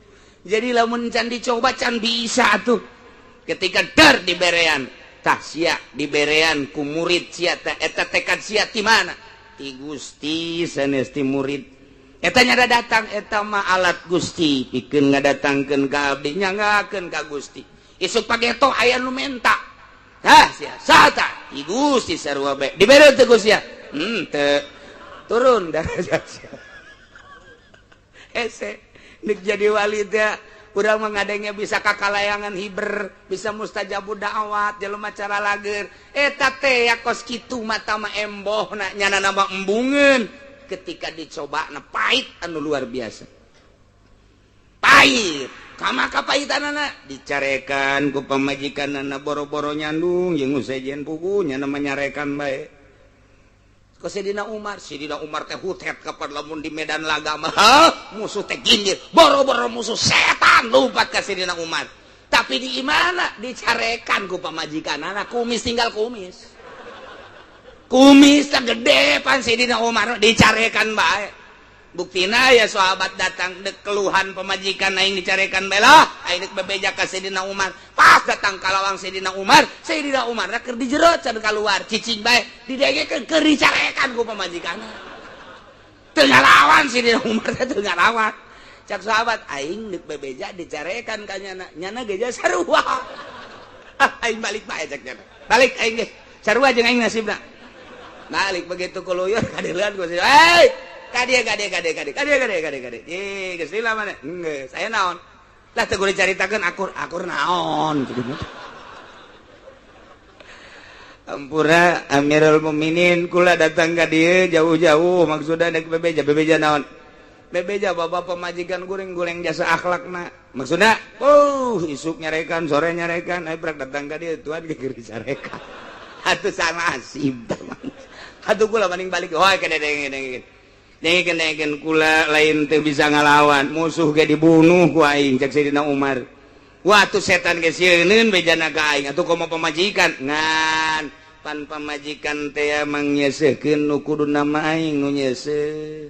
jadi lamun can dicoba can bisa tuh. Ketika dar diberean, tah sia diberean ku murid sia teh, eta tekad sia ti mana? Ti Gusti sanes ti murid. Eta nyada datang eta mah alat Gusti pikeun ngadatangkeun ka abdi nyanggakeun ka Gusti. Isuk pageto aya nu menta. Hah sia saha tah? I Gusti sarua bae. Dibere teu Gusti ya? Teu. Turun darajat sia. Hese nek jadi wali teh urang mah ngadengnya bisa kakalayangan hiber, bisa mustajabud da'wat, jelema cara lager. Eta teh ya kos kitu mata mah embohna nyana nama embungeun. Ketika dicoba na pahit anu luar biasa pahit kama kapahitanana dicarekan ku pamajikanana boro-boro nyandung jeung sejen pugu nya nama nyarekan bae ke Sidina Umar. Sidina Umar teh hutet kapan lamun di medan laga mah musuh teh ginjir boro-boro musuh setan lompat ka Sidina Umar, tapi di imana dicarekan ku pamajikanana kumis tinggal kumis kumis tak gede pan Sidina Umar dicarekan bae. Buktina ya sahabat datang dek keluhan pemajikan aing dicarekan bae lah aing dek bebeja ka Sidina Umar. Pas datang ka lawang Sidina Umar, Sidina Umar keur di jero can keluar cicing bae didengekeun keur dicarekan ku pamajikanna. Teu ngalawan Sidina Umar teh, teu ngalawan. Cak sahabat, aing dek bebeja dicarekan ka nyana, nyana ge sarua, aing balik bae. Cak nyana, balik aing ge sarua jeung aing nasibna, balik. Begitu kuluyur kadeuleun ku, "Hei, kadieu kadieu kadieu kadieu kadieu kadieu kadieu kadieu." Ih, geus lila mana geus aya naon lah teu kudu dicaritakeun akur akur naon. Ampura Amirul Mukminin, kula datang ka dieu jauh-jauh maksudna dek bebeja. Bebeja naon? Bebeja bapak pemajikan kuring goreng jasa akhlakna, maksudna isuk nyarekan, sore nyarekan, ayo prak datang ka dieu tuan ge dicarekan atuh sama nasib atuh kula mending balik. Oh, kene dengekeun dengekeun dengekeun, kula lain teu bisa ngalawan musuh ge dibunuh ku aing. Cek Sayyidina Umar, wah tuh setan ge sieuneun bejana ka aing atuh komo pamajikan. Ngan pan pamajikan teh mangnyeuseuhkeun nu kudu nama aing nu nyeuseuh,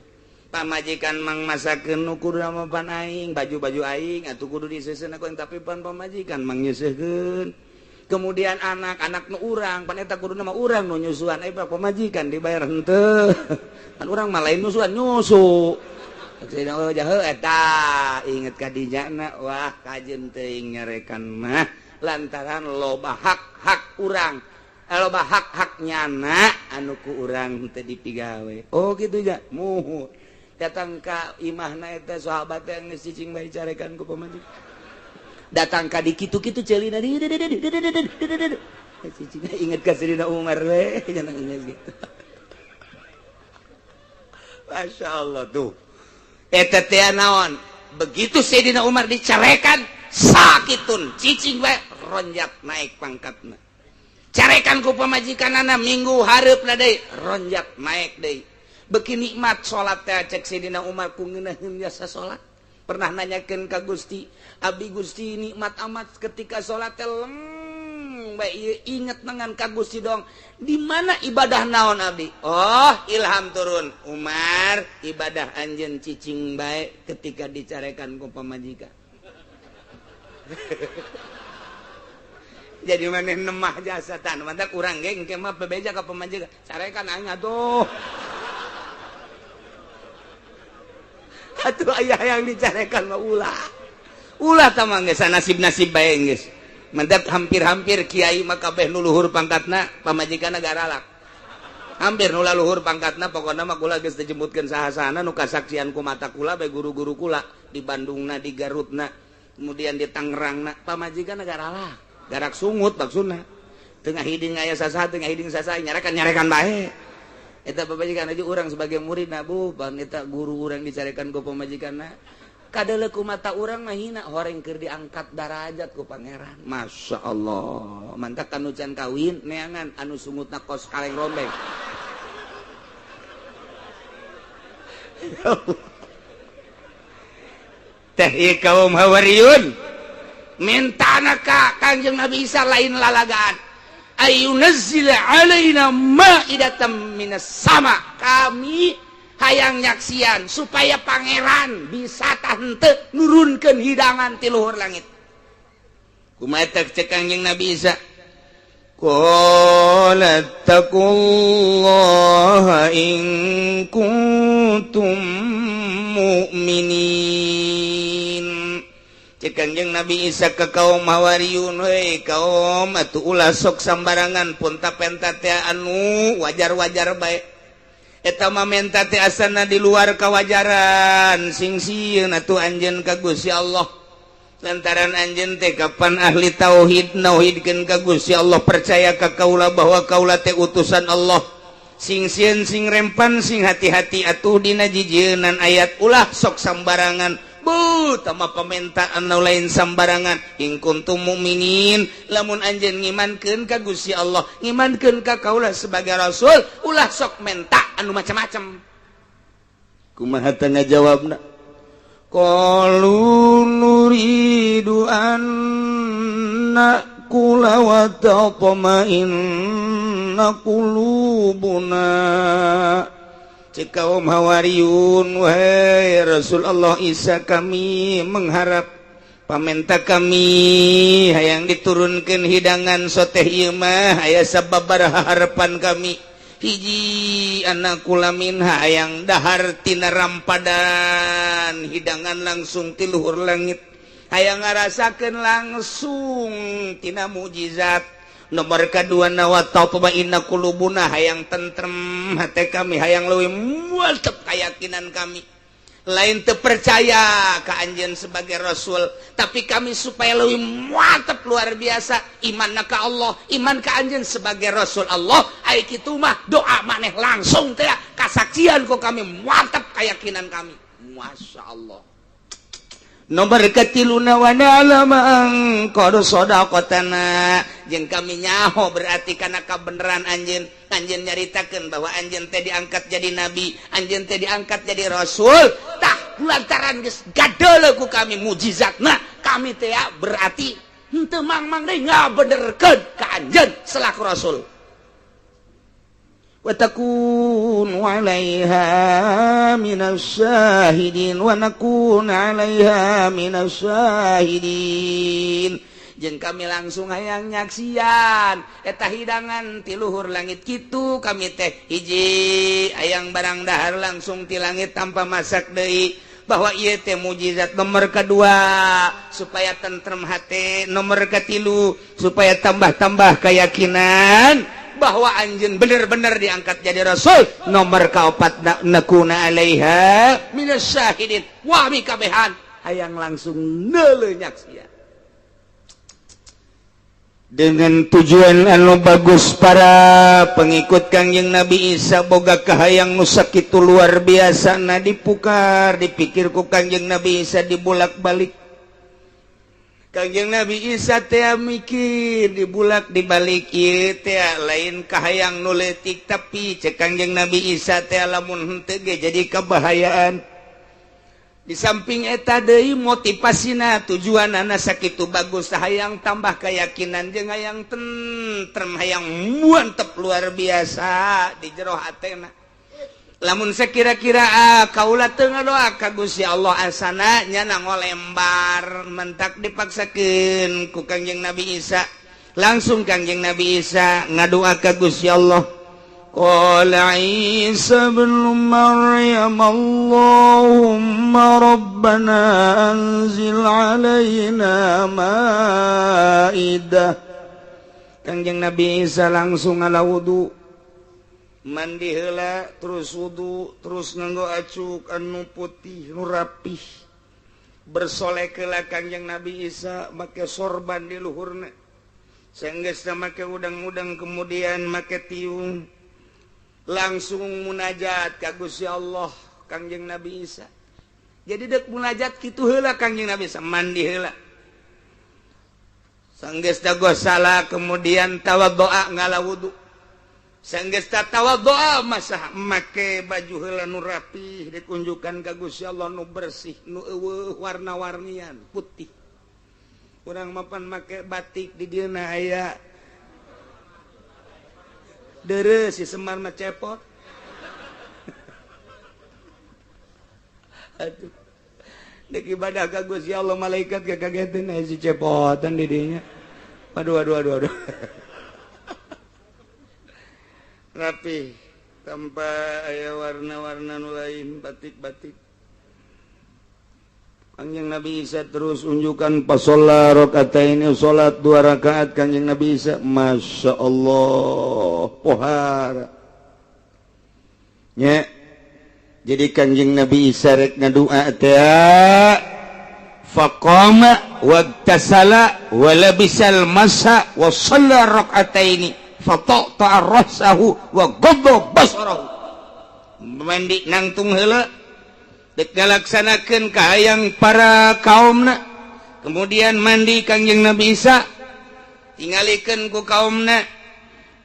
pamajikan mang masakeun nu kudu nama pan aing, baju-baju aing atuh kudu diseuseun ku aing, tapi pan pamajikan mangnyeuseuhkeun. Kemudian anak-anak nu urang pan eta kudu nama urang nu nyusuan, eh pamajikan dibayar henteu, pan urang mah lain nyusuan nyusu. Oh, jahe eta inget ka dinyana, wah kajeun teuing nyarekan mah lantaran loba hak-hak urang, loba hak-hak nyana anu ku urang teu dipigawe. Oh gitu ja muhun datang ka imahna eta sahabat yang geus cicing bae carekan ku pamajikan, datang ka di kitu-kitu ceulina cicing, inget ka Sayyidina Umar we jangan inget gitu. Masya Allah tuh eta teh naon, begitu Sayyidina Umar dicarekan sakitun cicing bae ronjak naik pangkatna. Carekan ku pamajikanana minggu hareupna deui ronjak naik deui. Beuki nikmat salat teh cek Sayyidina Umar ku ngeunaheun jasa salat. Pernah nanyakeun ka Gusti, abdi Gusti nikmat amat ketika salat teh leng bae ieu inget dengan ka Gusti dong, di mana ibadah naon abdi? Oh, ilham turun, Umar, ibadah anjeun cicing bae ketika dicarekan ku pamajikan. Jadi maneh nemah jasa tan mantak urang ge engke mah bebeja ka pamajikan, carekan aing atuh. Atuh aya yang dicarekan mah ulah ulah tah mah geus nasib-nasib bae geus. Mantap hampir-hampir kiai mah kabeh nu luhur pangkatna pamajikanna garalak, hampir nu luhur pangkatna. Pokona mah kula geus dijemputkeun saha-sahana nu kasaksian ku mata kula bae, guru-guru kula di Bandungna, di Garutna, kemudian di Tangerangna, pamajikanna garalak garak sungut maksudna tengah hiding aya sasaha, tengah hiding sasaha nyarekan nyarekan bae. Eta pamajikan aja urang sebagai murid na bu pan eta guru urang dicarekan ku pamajikanna kadeuleu ku mata urang mah hina horeng keur diangkat darajat ku pangeran. Masya Allah mantak anu can kawin neangan anu sungutna kos kaleng rombeng. Teh ieu kaum Hawariyun mintana ka Kangjeng Nabi Isa lain lalagaan, ayunazzila alaina ma'idatan minas sama, kami hayang nyaksian supaya pangeran bisa tante nurunkeun hidangan ti luhur langit. Kumaha cek Kangjeng Nabi Isa? Qala taqullaha in kuntum mu'minin. Cek Kangjeng Nabi Isa ke kaum Hawariyun, hei kaum atuh ulah sok sambarangan punta penta teh anu wajar-wajar bae. Eta mah menta teh asana di luar kawajaran, sing sieun atuh anjeun ka Gusti Allah. Lantaran anjeun teh kapan ahli tauhid, nauhidkeun ka Gusti Allah, percaya ka kaula bahwa kaula teh utusan Allah. Sing sieun, sing rempan, sing hati-hati atuh dina jijieunnan ayat, ulah sok sambarangan. Bu, tama permintaan lain sambarangan. In kuntum mukminin, lamun anjeun ngimankeun ka Gusti Allah, ngimankeun ka kaula sebagai rasul, ulah sok menta anu macam-macam. Kumaha teh ngajawabna? Qalu nuridu an na'kula wa tatma'inna qulubuna. Cek kaum Hawariyun, wahai Rasul Allah Isa, kami mengharap pamenta kami hayang diturunkan hidangan soteh ieu mah aya sababaraha harapan kami. Hiji, an na'kula minha, hayang dahar tina rampadan hidangan langsung ti luhur langit, hayang ngarasakeun langsung tina mukjizat. Nomor kedua, wa tatma'inna qulubuna, hayang tentrem hati kami, hayang leuwih mantep keyakinan kami. Lain terpercaya ke anjeun sebagai rasul, tapi kami supaya lebih mantep luar biasa iman ka Allah, iman ka anjeun sebagai rasul Allah. Ai kitu mah doa maneh langsung teh kasaksian ku kami, mantep keyakinan kami. Masya Allah. Nomor ketiluna, wa na'lama an qad shadaqtana, jeung kami nyaho berarti karena kebenaran anjeun. Anjeun nyaritakeun bahwa anjeun teh diangkat jadi nabi, anjeun teh diangkat jadi rasul. Tah, lantaran geus gadeuleu ku kami mujizatna, kami teh berarti henteu mang-mang deui ngabenerkeun ka anjeun selaku rasul. Wa takunu 'alaiha minasyahidin wa nakuna 'alaiha minasyahidin. Jeung kami langsung hayang nyaksian eta hidangan ti luhur langit kitu. Kami teh hiji hayang barang dahar langsung ti langit tanpa masak deui, bahwa ieu teh mujizat. Nomor kedua, supaya tentrem hati. Nomor ketilu, supaya tambah-tambah keyakinan bahwa anjeun bener-bener diangkat jadi rasul. Nomor kaopat, nakuna alaiha minasyahidin, wah mikabehan hayang langsung neuleuh nyaksian. Dengan tujuan anu bagus, para pengikut Kangjeng Nabi Isa boga kahayang nu sakitu luar biasa. Nah, dipukar dipikir ku Kangjeng Nabi Isa, dibulak-balik. Kangjeng Nabi Isa teh mikir dibulak dibalik, ieu teh lain kahayang nu leutik, tapi cek Kangjeng Nabi Isa teh lamun henteu ge jadi kebahayaan. Di samping eta deui, motivasina tujuan anak sakitu bagus, hayang tambah keyakinan jeung hayang tentrem, hayang mantep luar biasa di jero hatena. Lamun sekira-kira ah, kaula teu ngadoa ka Gusti Allah, asana nya ngolembar mentak dipaksakeun ku Kangjeng Nabi Isa. Langsung Kangjeng Nabi Isa ngadoa ka Gusti Allah. قال عيسى ابن مريم اللهم ربنا أنزل علينا مائدة. Kangjeng Nabi Isa langsung ngala wudu, mandi heula, terus wudu, terus nganggo acuk anu putih nu rapih, bersolek heula. Kangjeng Nabi Isa make sorban di luhurna. Sanggeusna make udang-udang, kemudian make tiung, langsung munajat ka Gusti Allah. Kangjeng Nabi Isa jadi dek munajat kitu heula. Kangjeng Nabi Isa mandi heula, sanggeus salah, kemudian tawaddoa, ngala wudu. Sanggeus tawaddoa, masa make baju heula nu rapih, dikunjukkan ka Gusti Allah nu bersih, nu euweuh warna-warnian, putih. Urang mapan make batik di dieu aya dere si Semar mah cepot. Aduh, dek ibadah ka Gusti Allah, malaikat kakagetin aya si cepotan di dinya. Aduh, aduh, aduh, aduh. Rapi tanpa aya warna-warna nu lain, batik-batik. Kangjeng Nabi Isa terus unjukkan pasola rakaataini, salat 2 rakaat Kangjeng Nabi Isa. Masya Allah, pohara nya. Jadi Kangjeng Nabi Isa rek ngadua teh, faqama wagtasala wa labisal masa wa shalla rakaataini fataqta'a ra'sahu wa ghadda basarahu. Mandi nangtung heula dek ngalaksanakeun kahayang para kaumna, kemudian mandi Kangjeng Nabi Isa tingalikeun ku kaumna,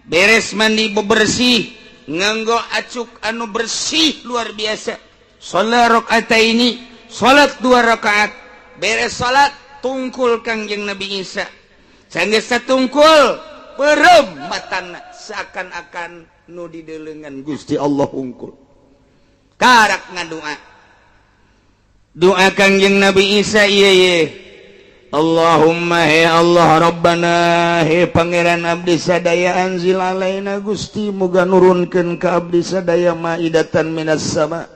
beres mandi bebersih nganggo acuk anu bersih luar biasa, salat rakaataini, salat 2 rakaat, beres salat tungkul Kangjeng Nabi Isa. Sanggeus tungkul beureum matana seakan-akan nu didelengan Gusti Allah hungkul. Karak ngadua doa Kangjeng Nabi Isa, ieu ye Allahumma he Allah Rabbana, he Pangeran abdi sadaya, anzil alaina Gusti muga nurunkeun ka abdi sadaya maidatan minas sama,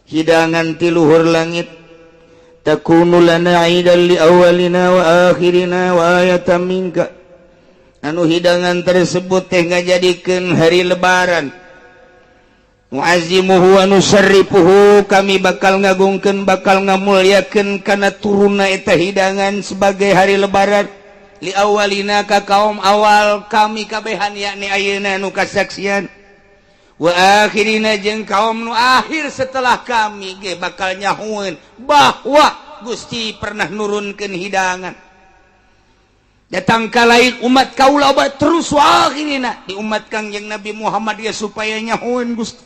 hidangan ti luhur langit, takunu lana aidan li awalina wa akhirina wa ayatan minka, anu hidangan tersebut teh ngajadikeun hari lebaran, muazzimuhu wa nusarrifuhu, kami bakal ngagungkeun bakal ngamulyakeun kana turunna eta hidangan sebagai hari lebaran, li awalina ka kaum awal kami kabehan yakni ayeuna nu kasaksian, wa akhirina jeung kaum nu akhir setelah kami ge bakal nyahueun bahwa Gusti pernah nurunkeun hidangan datang ka lain umat kaula obat terus wa akhirina di umat Kangjeng Nabi Muhammad ya supaya nyahueun Gusti,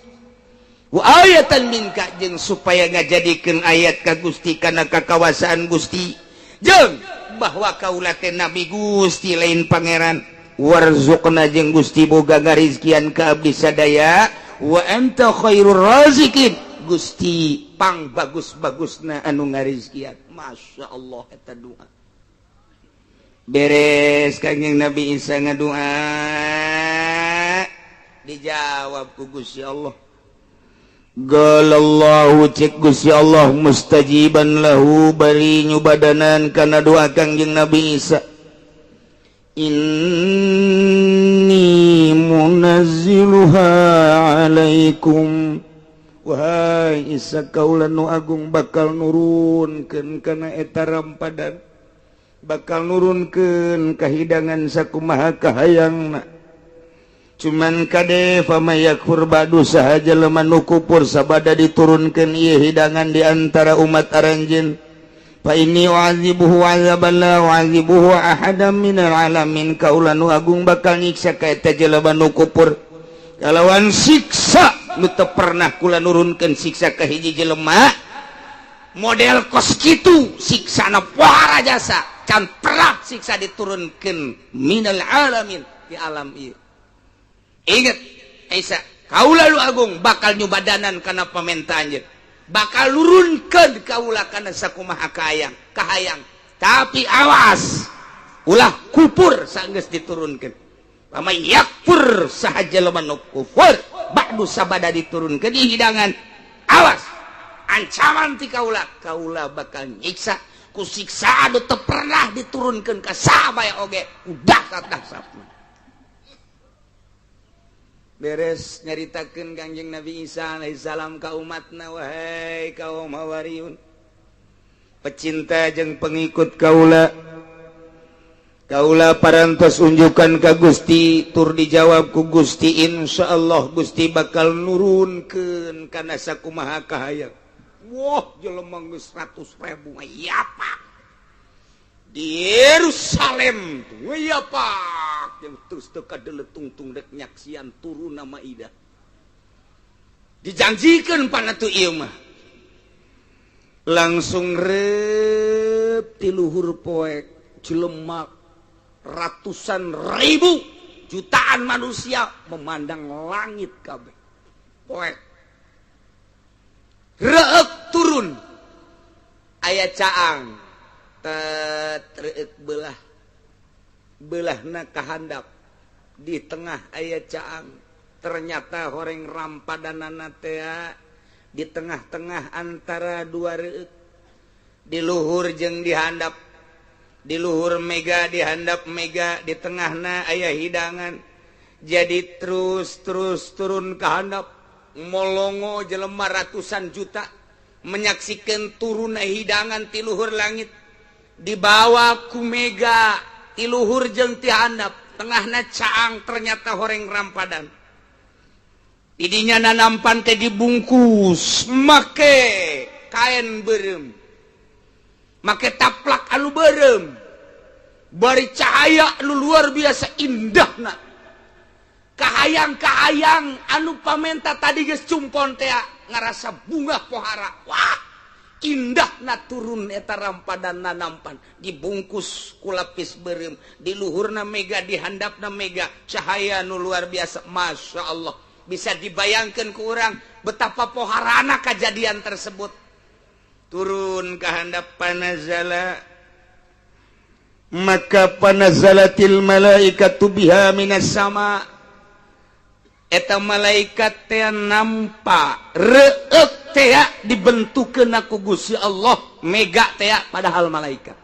wa ayatan minka jeung supaya ngajadikeun ayat ka Gusti kana kakawasaan Gusti jeung bahwa kaula teh nabi Gusti lain pangeran, warzuqna jeung Gusti boga ngarizkian ka abdi sadaya, wa anta khairur razikin, Gusti pang bagus-bagusna anu ngarizkian. Masya Allah eta doa. Beres Kangjeng Nabi Isa ngadua, dijawab ku Gusti Allah. Galallahu cek Gusti Allah mustajiban lahu bari nyubadanan kana doa Kangjeng Nabi Isa, inni munazziluha alaikum, wahai Isa kaula nu agung bakal nurunkeun kana eta rampadan, bakal nurunkeun kahidangan sakumaha kahayangna. Cuman kade fama yakfur ba'du saha jelema nu kufur sabada diturunkeun ieu hidangan di antara umat aranjeun, fa inni u'adzibuhu 'adzaban la u'adzibuhu ahadan minal alamin, kaula nu agung bakal nyiksa ka eta jelema nu kufur kalawan siksa nu teu pernah kula nurunkeun siksa ka hiji jelema model kos kitu, siksana pohara jasa can pernah siksa diturunkeun minal alamin di alam ieu. Ingat Isa, kaula lu agung bakal nyubadanan kana pamentaan anjeun, bakal nurunkeun kaula kana sakumaha kahayang kahayang, tapi awas ulah kupur sanggeus diturunkeun. Pama yakfur saha jelema nu kufur ba'du sabada diturunkeun di hidangan, awas ancaman ti kaula, kaula bakal nyiksa ku siksa anu teu pernah diturunkeun ka saha oge, udah dahsatna. Beres nyaritakeun Kangjeng Nabi Isa alaihissalam ka umatna, wahai kaum Hawariyun pecinta jeung pengikut kaula, kaula parantos unjukan ka Gusti tur dijawab ku Gusti, insyaallah Gusti bakal nurunkeun kana sakumaha kahayang. Wah jelema geus 100.000 ya pak di Yerusalem ya pak, yang terus teu kadeletung-tung dek nyaksian turun nama Ida dijanjikeun pana tu ieu mah langsung rep ti luhur poek jelema ratusan ribu jutaan manusia memandang langit kabeh poek reuk turun aya caang tet reuk belah belahna kahandap di tengah aya caang, ternyata horeng rampadanana teh di tengah-tengah antara dua reuk. Di luhur jeung dihandap, di luhur mega, dihandap mega, di tengahna aya hidangan. Jadi terus terus turun ke handap, molongo jelema ratusan juta menyaksikan turun hidangan ti luhur langit, dibawa ku mega ti luhur jeung ti handap, tengahna caang, ternyata horeng rampadan. Didinya nanampan teh dibungkus make kain beureum, make taplak anu beureum, bari cahaya nu luar biasa indahna. Kahayang-kahayang anu pamenta tadi geus cumpon teh ngarasa bunga pohara. Wah, indahna turun eta rampadan nanampan, dibungkus ku lapis beureum, di luhurna mega, di handapna mega, cahaya nu luar biasa. Masya Allah, bisa dibayangkan ku urang betapa poharana kejadian tersebut. Turun ke handap, panazala, maka panazalatil malaikatu biha minas sama. Eta malaikat teh nampak reuk teh dibentukkeun ku Gusti Allah mega teh, padahal malaikat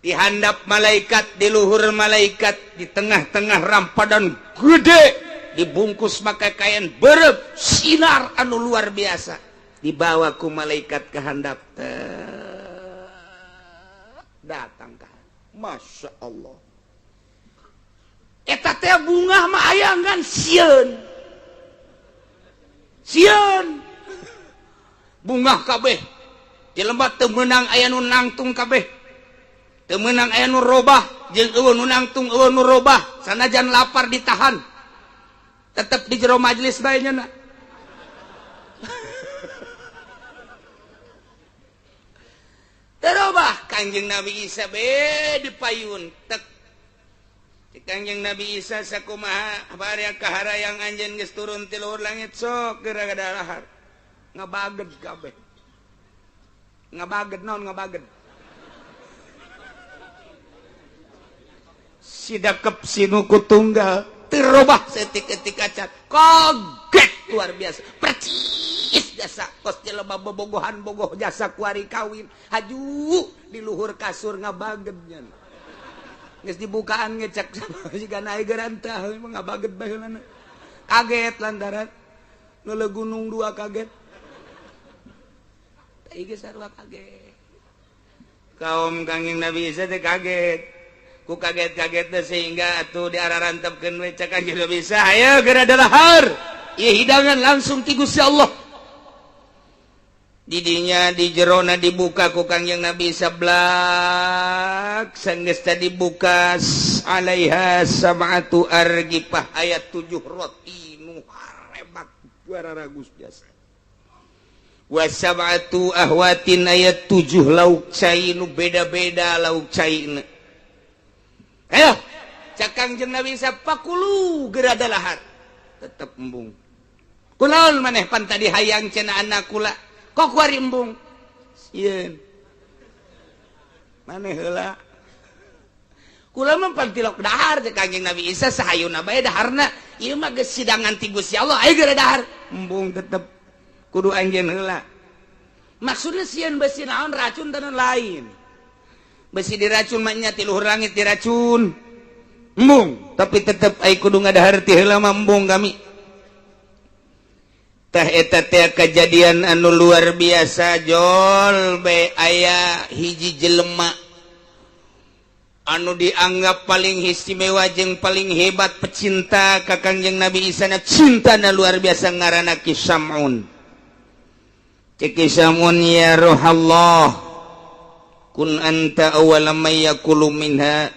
dihandap, malaikat di luhur, malaikat di tengah-tengah rampadan gede, dibungkus maka kain beureum, sinar anu luar biasa, dibawa ku malaikat ke handap, datang ka. Masya Allah, eta teh bunga mah ayangan sieun sieun, bunga kabeh. Jelema teu meunang aya nu nangtung kabeh, teu meunang aya nu robah, jeung euweuh nu nangtung, euweuh nu robah. Sanajan lapar ditahan, tetep di jero majelis bae nya. Terobah Kangjeng Nabi Isa be dipayun tek. Kangjeng Nabi Isa sakumaha bari kaharayang anjeun geus turun ti luhur langit, sok geura gadahar ngabaged kabeh. Ngabaged naon ngabaged? Sidakep sinuku tunggal terobah setik-etik acan, kaget luar biasa, percis jasa kos jelema bobogohan bogoh jasa kuari kawin haju di luhur kasur ngabaged nya. Geus dibukaan ngecek jiga naik gerantah ngabaged baheulana. Kaget lantaran leuleuh gunung dua kaget. Tah ieu sarua kaget. Kaum Kangjeng Nabi Isa teh kaget. Ku kaget-kaget sehingga atuh diararantepkeun we cek Kangjeng Nabi Isa, ayo geura dalahar. Ieu hidangan langsung ti Gusti Allah. Didinya di jerona dibuka ku Kangjeng Nabi Isa blak, sanggeus tadi dibuka alaiha sab'atu argifah, ayat 7 roti nu harebat bararagus biasa. Wa sab'atu ahwatin, ayat 7 lauk cai nu beda-beda lauk caina. Ayo cak Kangjeng Nabi Isa, pakulu geura dalahar. Tetep embung. Kunaon maneh pan tadi hayang cenah anak kula, kok kuari embung? Sieun. Maneh heula. Kula mah pan tilok dahar cek Kangjeng Nabi Isa, sahayuna bae daharna. Ieu mah geus sidangan ti Gusti Allah, ayo geura dahar. Embung tetep kudu anjeun heula. Maksudna sieun besi naon racun dan lain. Besi diracun mah nya ti luhur langit diracun. Embung, tapi tetep ai kudu ngadahar ti heula mah embung kami. Tah eta teh kejadian anu luar biasa jol be aya hiji jelema anu dianggap paling istimewa jeung paling hebat pecinta ka Kangjeng Nabi Isa na, cintana luar biasa, ngaranna Ki Sam'un. Cek Ki Sam'un, ya rohallah kun anta awwala may yakulu minha.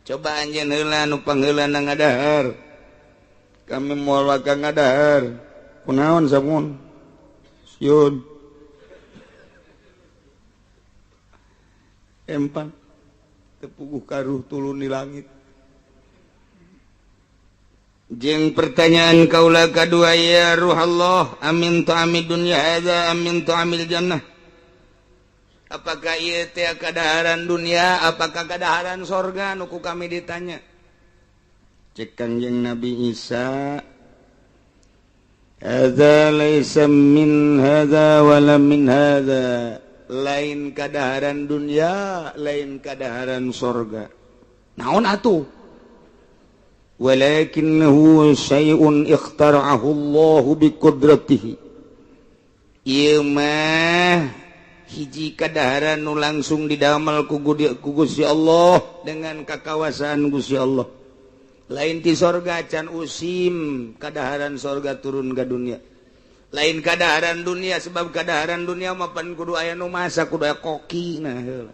Coba anjeun heula nu pangheulana ngadahar, kami moal waka ngadahar. Kunaon Samun? Sieun. Empan tepuguh karuh tulun di langit. Jeung pertanyaan kaula kadua, ya ruhallah amin ta'amid dunya hadza amin ta'amil jannah. Apakah ieu teh kadaharan dunia, apakah kadaharan sorga nu ku kami ditanya? Cek Kangjeng Nabi Isa, Hadza laisa min hadza wala min hadza, lain kadaharan dunia, lain kadaharan sorga. Naon atuh? Walakinnahu syai'un ikhtara'ahu Allahu biqudratihi. Ieu mah hiji kadaharan nu langsung didamel ku Gusti Allah dengan kakawasaan Gusti Allah. Lain ti sorga can usim kadaharan sorga turun ke dunia. Lain kadaharan dunia sebab kadaharan dunia mah pan kudu aya nu masak, kudu aya koki. Nah heula.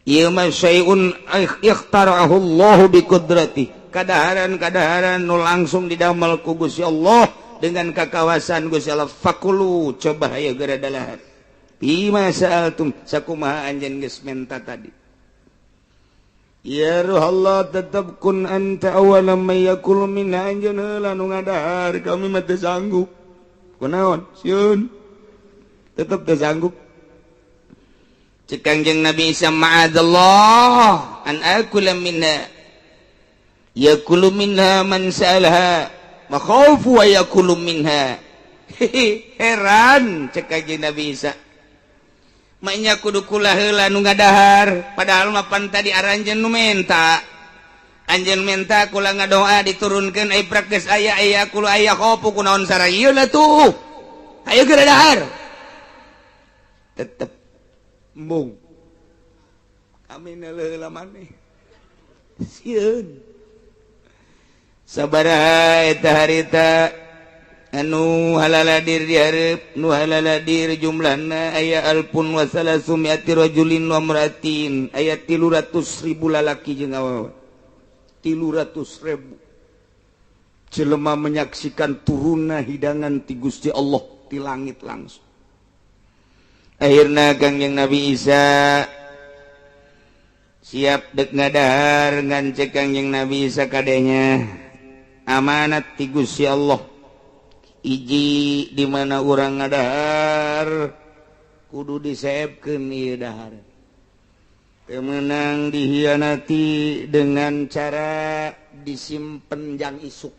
Ieu mah syai'un ikhtara'ahu Allahu biqudratihi. Kadaharan-kadaharan nu langsung didamel ku Gusti Allah dengan kakawasan Gusti Allah. Fakulu coba hayo geura dalahar. Bima sa'altum sakumaha anjeun geus menta tadi. Ya ruh Allah tetap kun anta awwala may yakul minha, anjeun heula nu ngadahar, kami mah teu sanggup. Kunaon? Sieun. Tetep teu sanggup. Cek Kangjeng Nabi Isa, ma'adzallah an akula minha. Yakulu minha man sa'alha makhaufu wa yakulu minha. Heran cek Kangjeng Nabi Isa. Maknya kudu kula heula nu ngadahar, padahal mah pan tadi aranjeun nu menta. Anjeun menta kula ngadoa diturunkeun ai praktis aya aya kula aya khofu kunaon sarayieun atuh. Hayu geura dahar. Tetep embung. Kami heula maneh. Sieun. Sabaraha eta harita anu halaladir dihareup, nu halaladir jumlahna aya alpun wa salasumiati rajulin wa imraatin, aya 300.000 lalaki jeung awewe. 300.000 jelema menyaksikan turunna hidangan ti Gusti Allah ti langit langsung. Akhirna Kangjeng Nabi Isa siap dek ngadahar ngan cek Kangjeng Nabi Isa kadenya amanat ti Gusti Allah. Iji di mana urang ngadahar kudu diseepkeun ieu dahar. Teu meunang dihianati dengan cara disimpen jang isuk.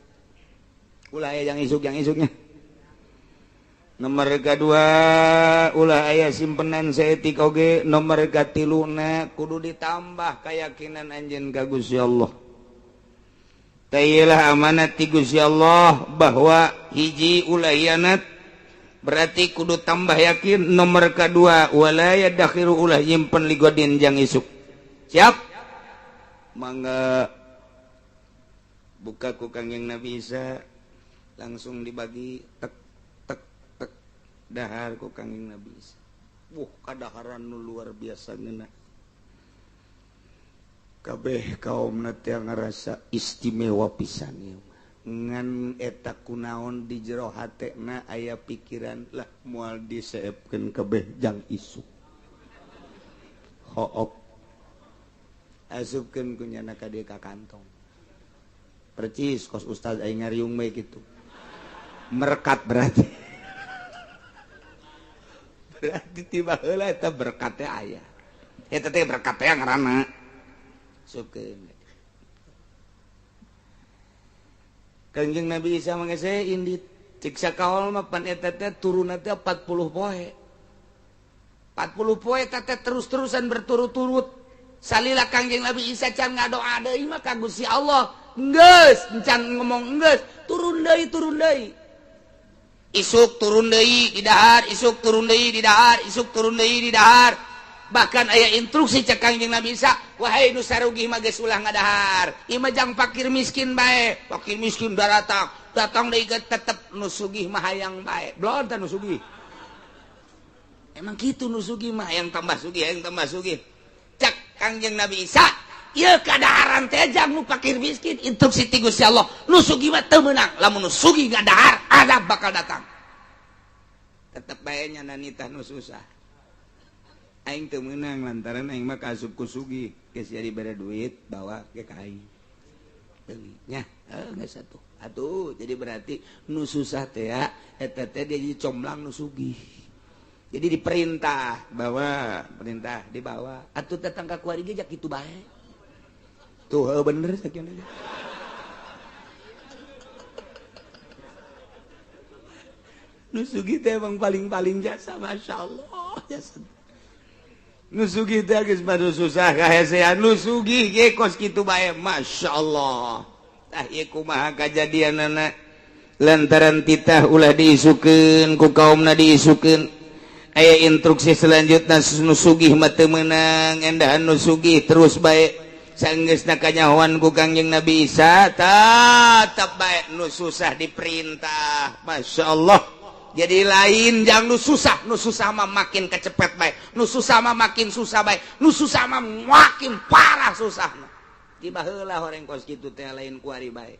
Ulah aya jang isuk, jang isuknya. Nomor kadua ulah aya simpenan saeutik oge. Nomor katiluna kudu ditambah keyakinan anjeun ka Gusti Allah. Tailah amanat ti Gusti Allah bahwa hiji ulah hianat berarti kudu tambah yakin. Nomor kedua wala yadakhiru ulah nyimpen ligodin jang isuk. Siap? Mangga buka ku Kangjeng Nabi Isa langsung dibagi tek tek tek dahar ku Kangjeng Nabi Isa. Wuh, kadaharan nu luar biasa ngeunah. Kabeh kaum teh ngarasa istimewa pisan ieu ngan eta kunaon di jero hatena aya pikiran lah moal diseepkeun kabeh jang isuk. Hook asupkeun ku nyana ka dieu ka kantong. Percis kos ustaz aing ngariung bae kitu. Merekat berarti. Berarti tiba heula eta berkat teh aya. Eta teh berkat teh ngaranna. Kangjeng Nabi Isa mangese indit cek sakaol mah pan eta teh turunna teh 40 poe. 40 poe eta teh terus-terusan berturut-turut. Salila Kangjeng Nabi Isa can ngadoa deui mah ka Gusti Allah. Geus, can ngomong geus, turun deui, turun deui. Isuk turun deui di dahar, isuk turun deui di dahar, isuk turun deui di dahar. Bahkan aya instruksi cek Kangjeng Nabi Isa, wahai nu sarugih mah geus ulah ngadahar. Ieu mah jang fakir miskin bae, fakir miskin daratang, datang deui ge tetep nu sugih mah hayang bae. Belon teh nu sugih. Emang kitu nu sugih mah hayang tambah sugih, hayang tambah sugih. Cek Kangjeng Nabi Isa, ieu kadaharan teh jang nu fakir miskin, instruksi ti Gusti Allah, nu sugih mah teu meunang, lamun nu sugih ngadahar, azab bakal datang. Tetep bae nya nanitah nu susah. Aing teu meunang lantaran aing mah kaasup ku sugih, geus jadi bere duit bawa ke ka aing. Nya, geus atuh. Atuh, jadi berarti nu susah teh ya, eta teh dia jadi comlang nu sugih. Jadi diperintah bawa, perintah dibawa. Atuh datang ka kuari ge jak kitu bae. Tuh bener sakieu. Nu sugih teh emang paling-paling jasa, Masya Allah, jasa. Nu sugih teh geus mah susah kahesean, nu sugih ge kos kitu bae, Masya Allah. Tah, ieu kumaha kajadianana? Lantaran titah ulah diisukeun ku kaumna, diisukeun, aya instruksi selanjutnya. Nu sugih mah teu meunang endahan, nu sugih terus bae. Sanggeusna kanyahoan ku Kangjeng Nabi Isa, tetap bae nu susah diperintah, Masya Allah. Jadi lain jang nu susah, nu susah mah makin kecepet bae, nu susah mah makin susah bae, nu susah mah makin parah susah. Tiba heula orang kos kitu teh, lain kuari bae.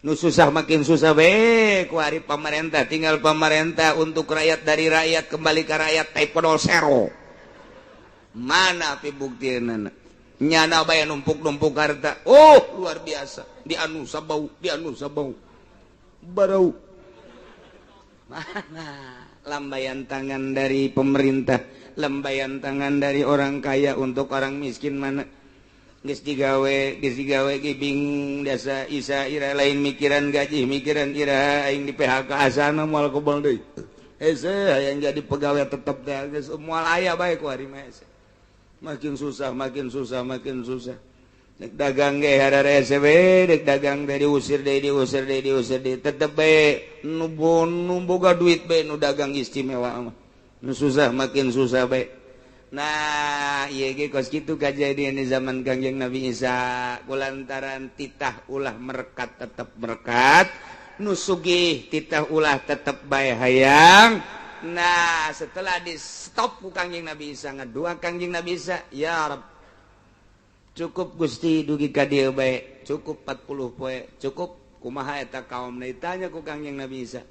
Nu susah makin susah bae kuari. Pemerintah tinggal pemerintah untuk rakyat, dari rakyat kembali ke rakyat, type zero. Mana pi buktianana? Nyana bae numpuk-numpuk harta. Oh, luar biasa, di anu sabau, di anu sabau barau. Mana lambaian tangan dari pemerintah, lambaian tangan dari orang kaya untuk orang miskin mana? Geus digawe, geus digawe ge bingung dasa isa ira, lain mikiran gaji, mikiran ira aing di PHK, asana moal kebal deui. Hese hayang jadi pegawai tetep teh geus moal aya bae ku ari mah. Hese makin susah, makin susah, makin susah. Dek dagang ge hararese we, dek dagang teh diusir deui, diusir deui, diusir deui. Tetep bae nu nu boga duit bae nu dagang istimewa mah, nu susah makin susah bae. Nah, ieu ge kos kitu kajadian di zaman Kangjeng Nabi Isa. Kulantaran titah ulah merekat tetep merekat, nu sugih titah ulah tetep bae hayang. Nah, setelah di stop ku Kangjeng Nabi Isa, ngadua Kangjeng Nabi Isa, "Ya Rabb, cukup Gusti, dugi ka dieu bae, cukup 40 poe, cukup." Kumaha eta kaum? Ditanya ku Kangjeng Nabi Isa,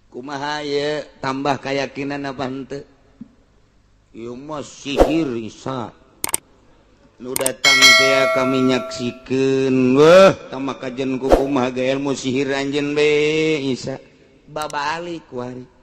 "Kumaha ye, tambah keyakinan apa henteu?" "Ieu mah sihir Isa nu datang teh, kami nyaksikeun. Wah, tama kajen ku kumaha ge ilmu sihir anjeun be Isa." Babalik kuari.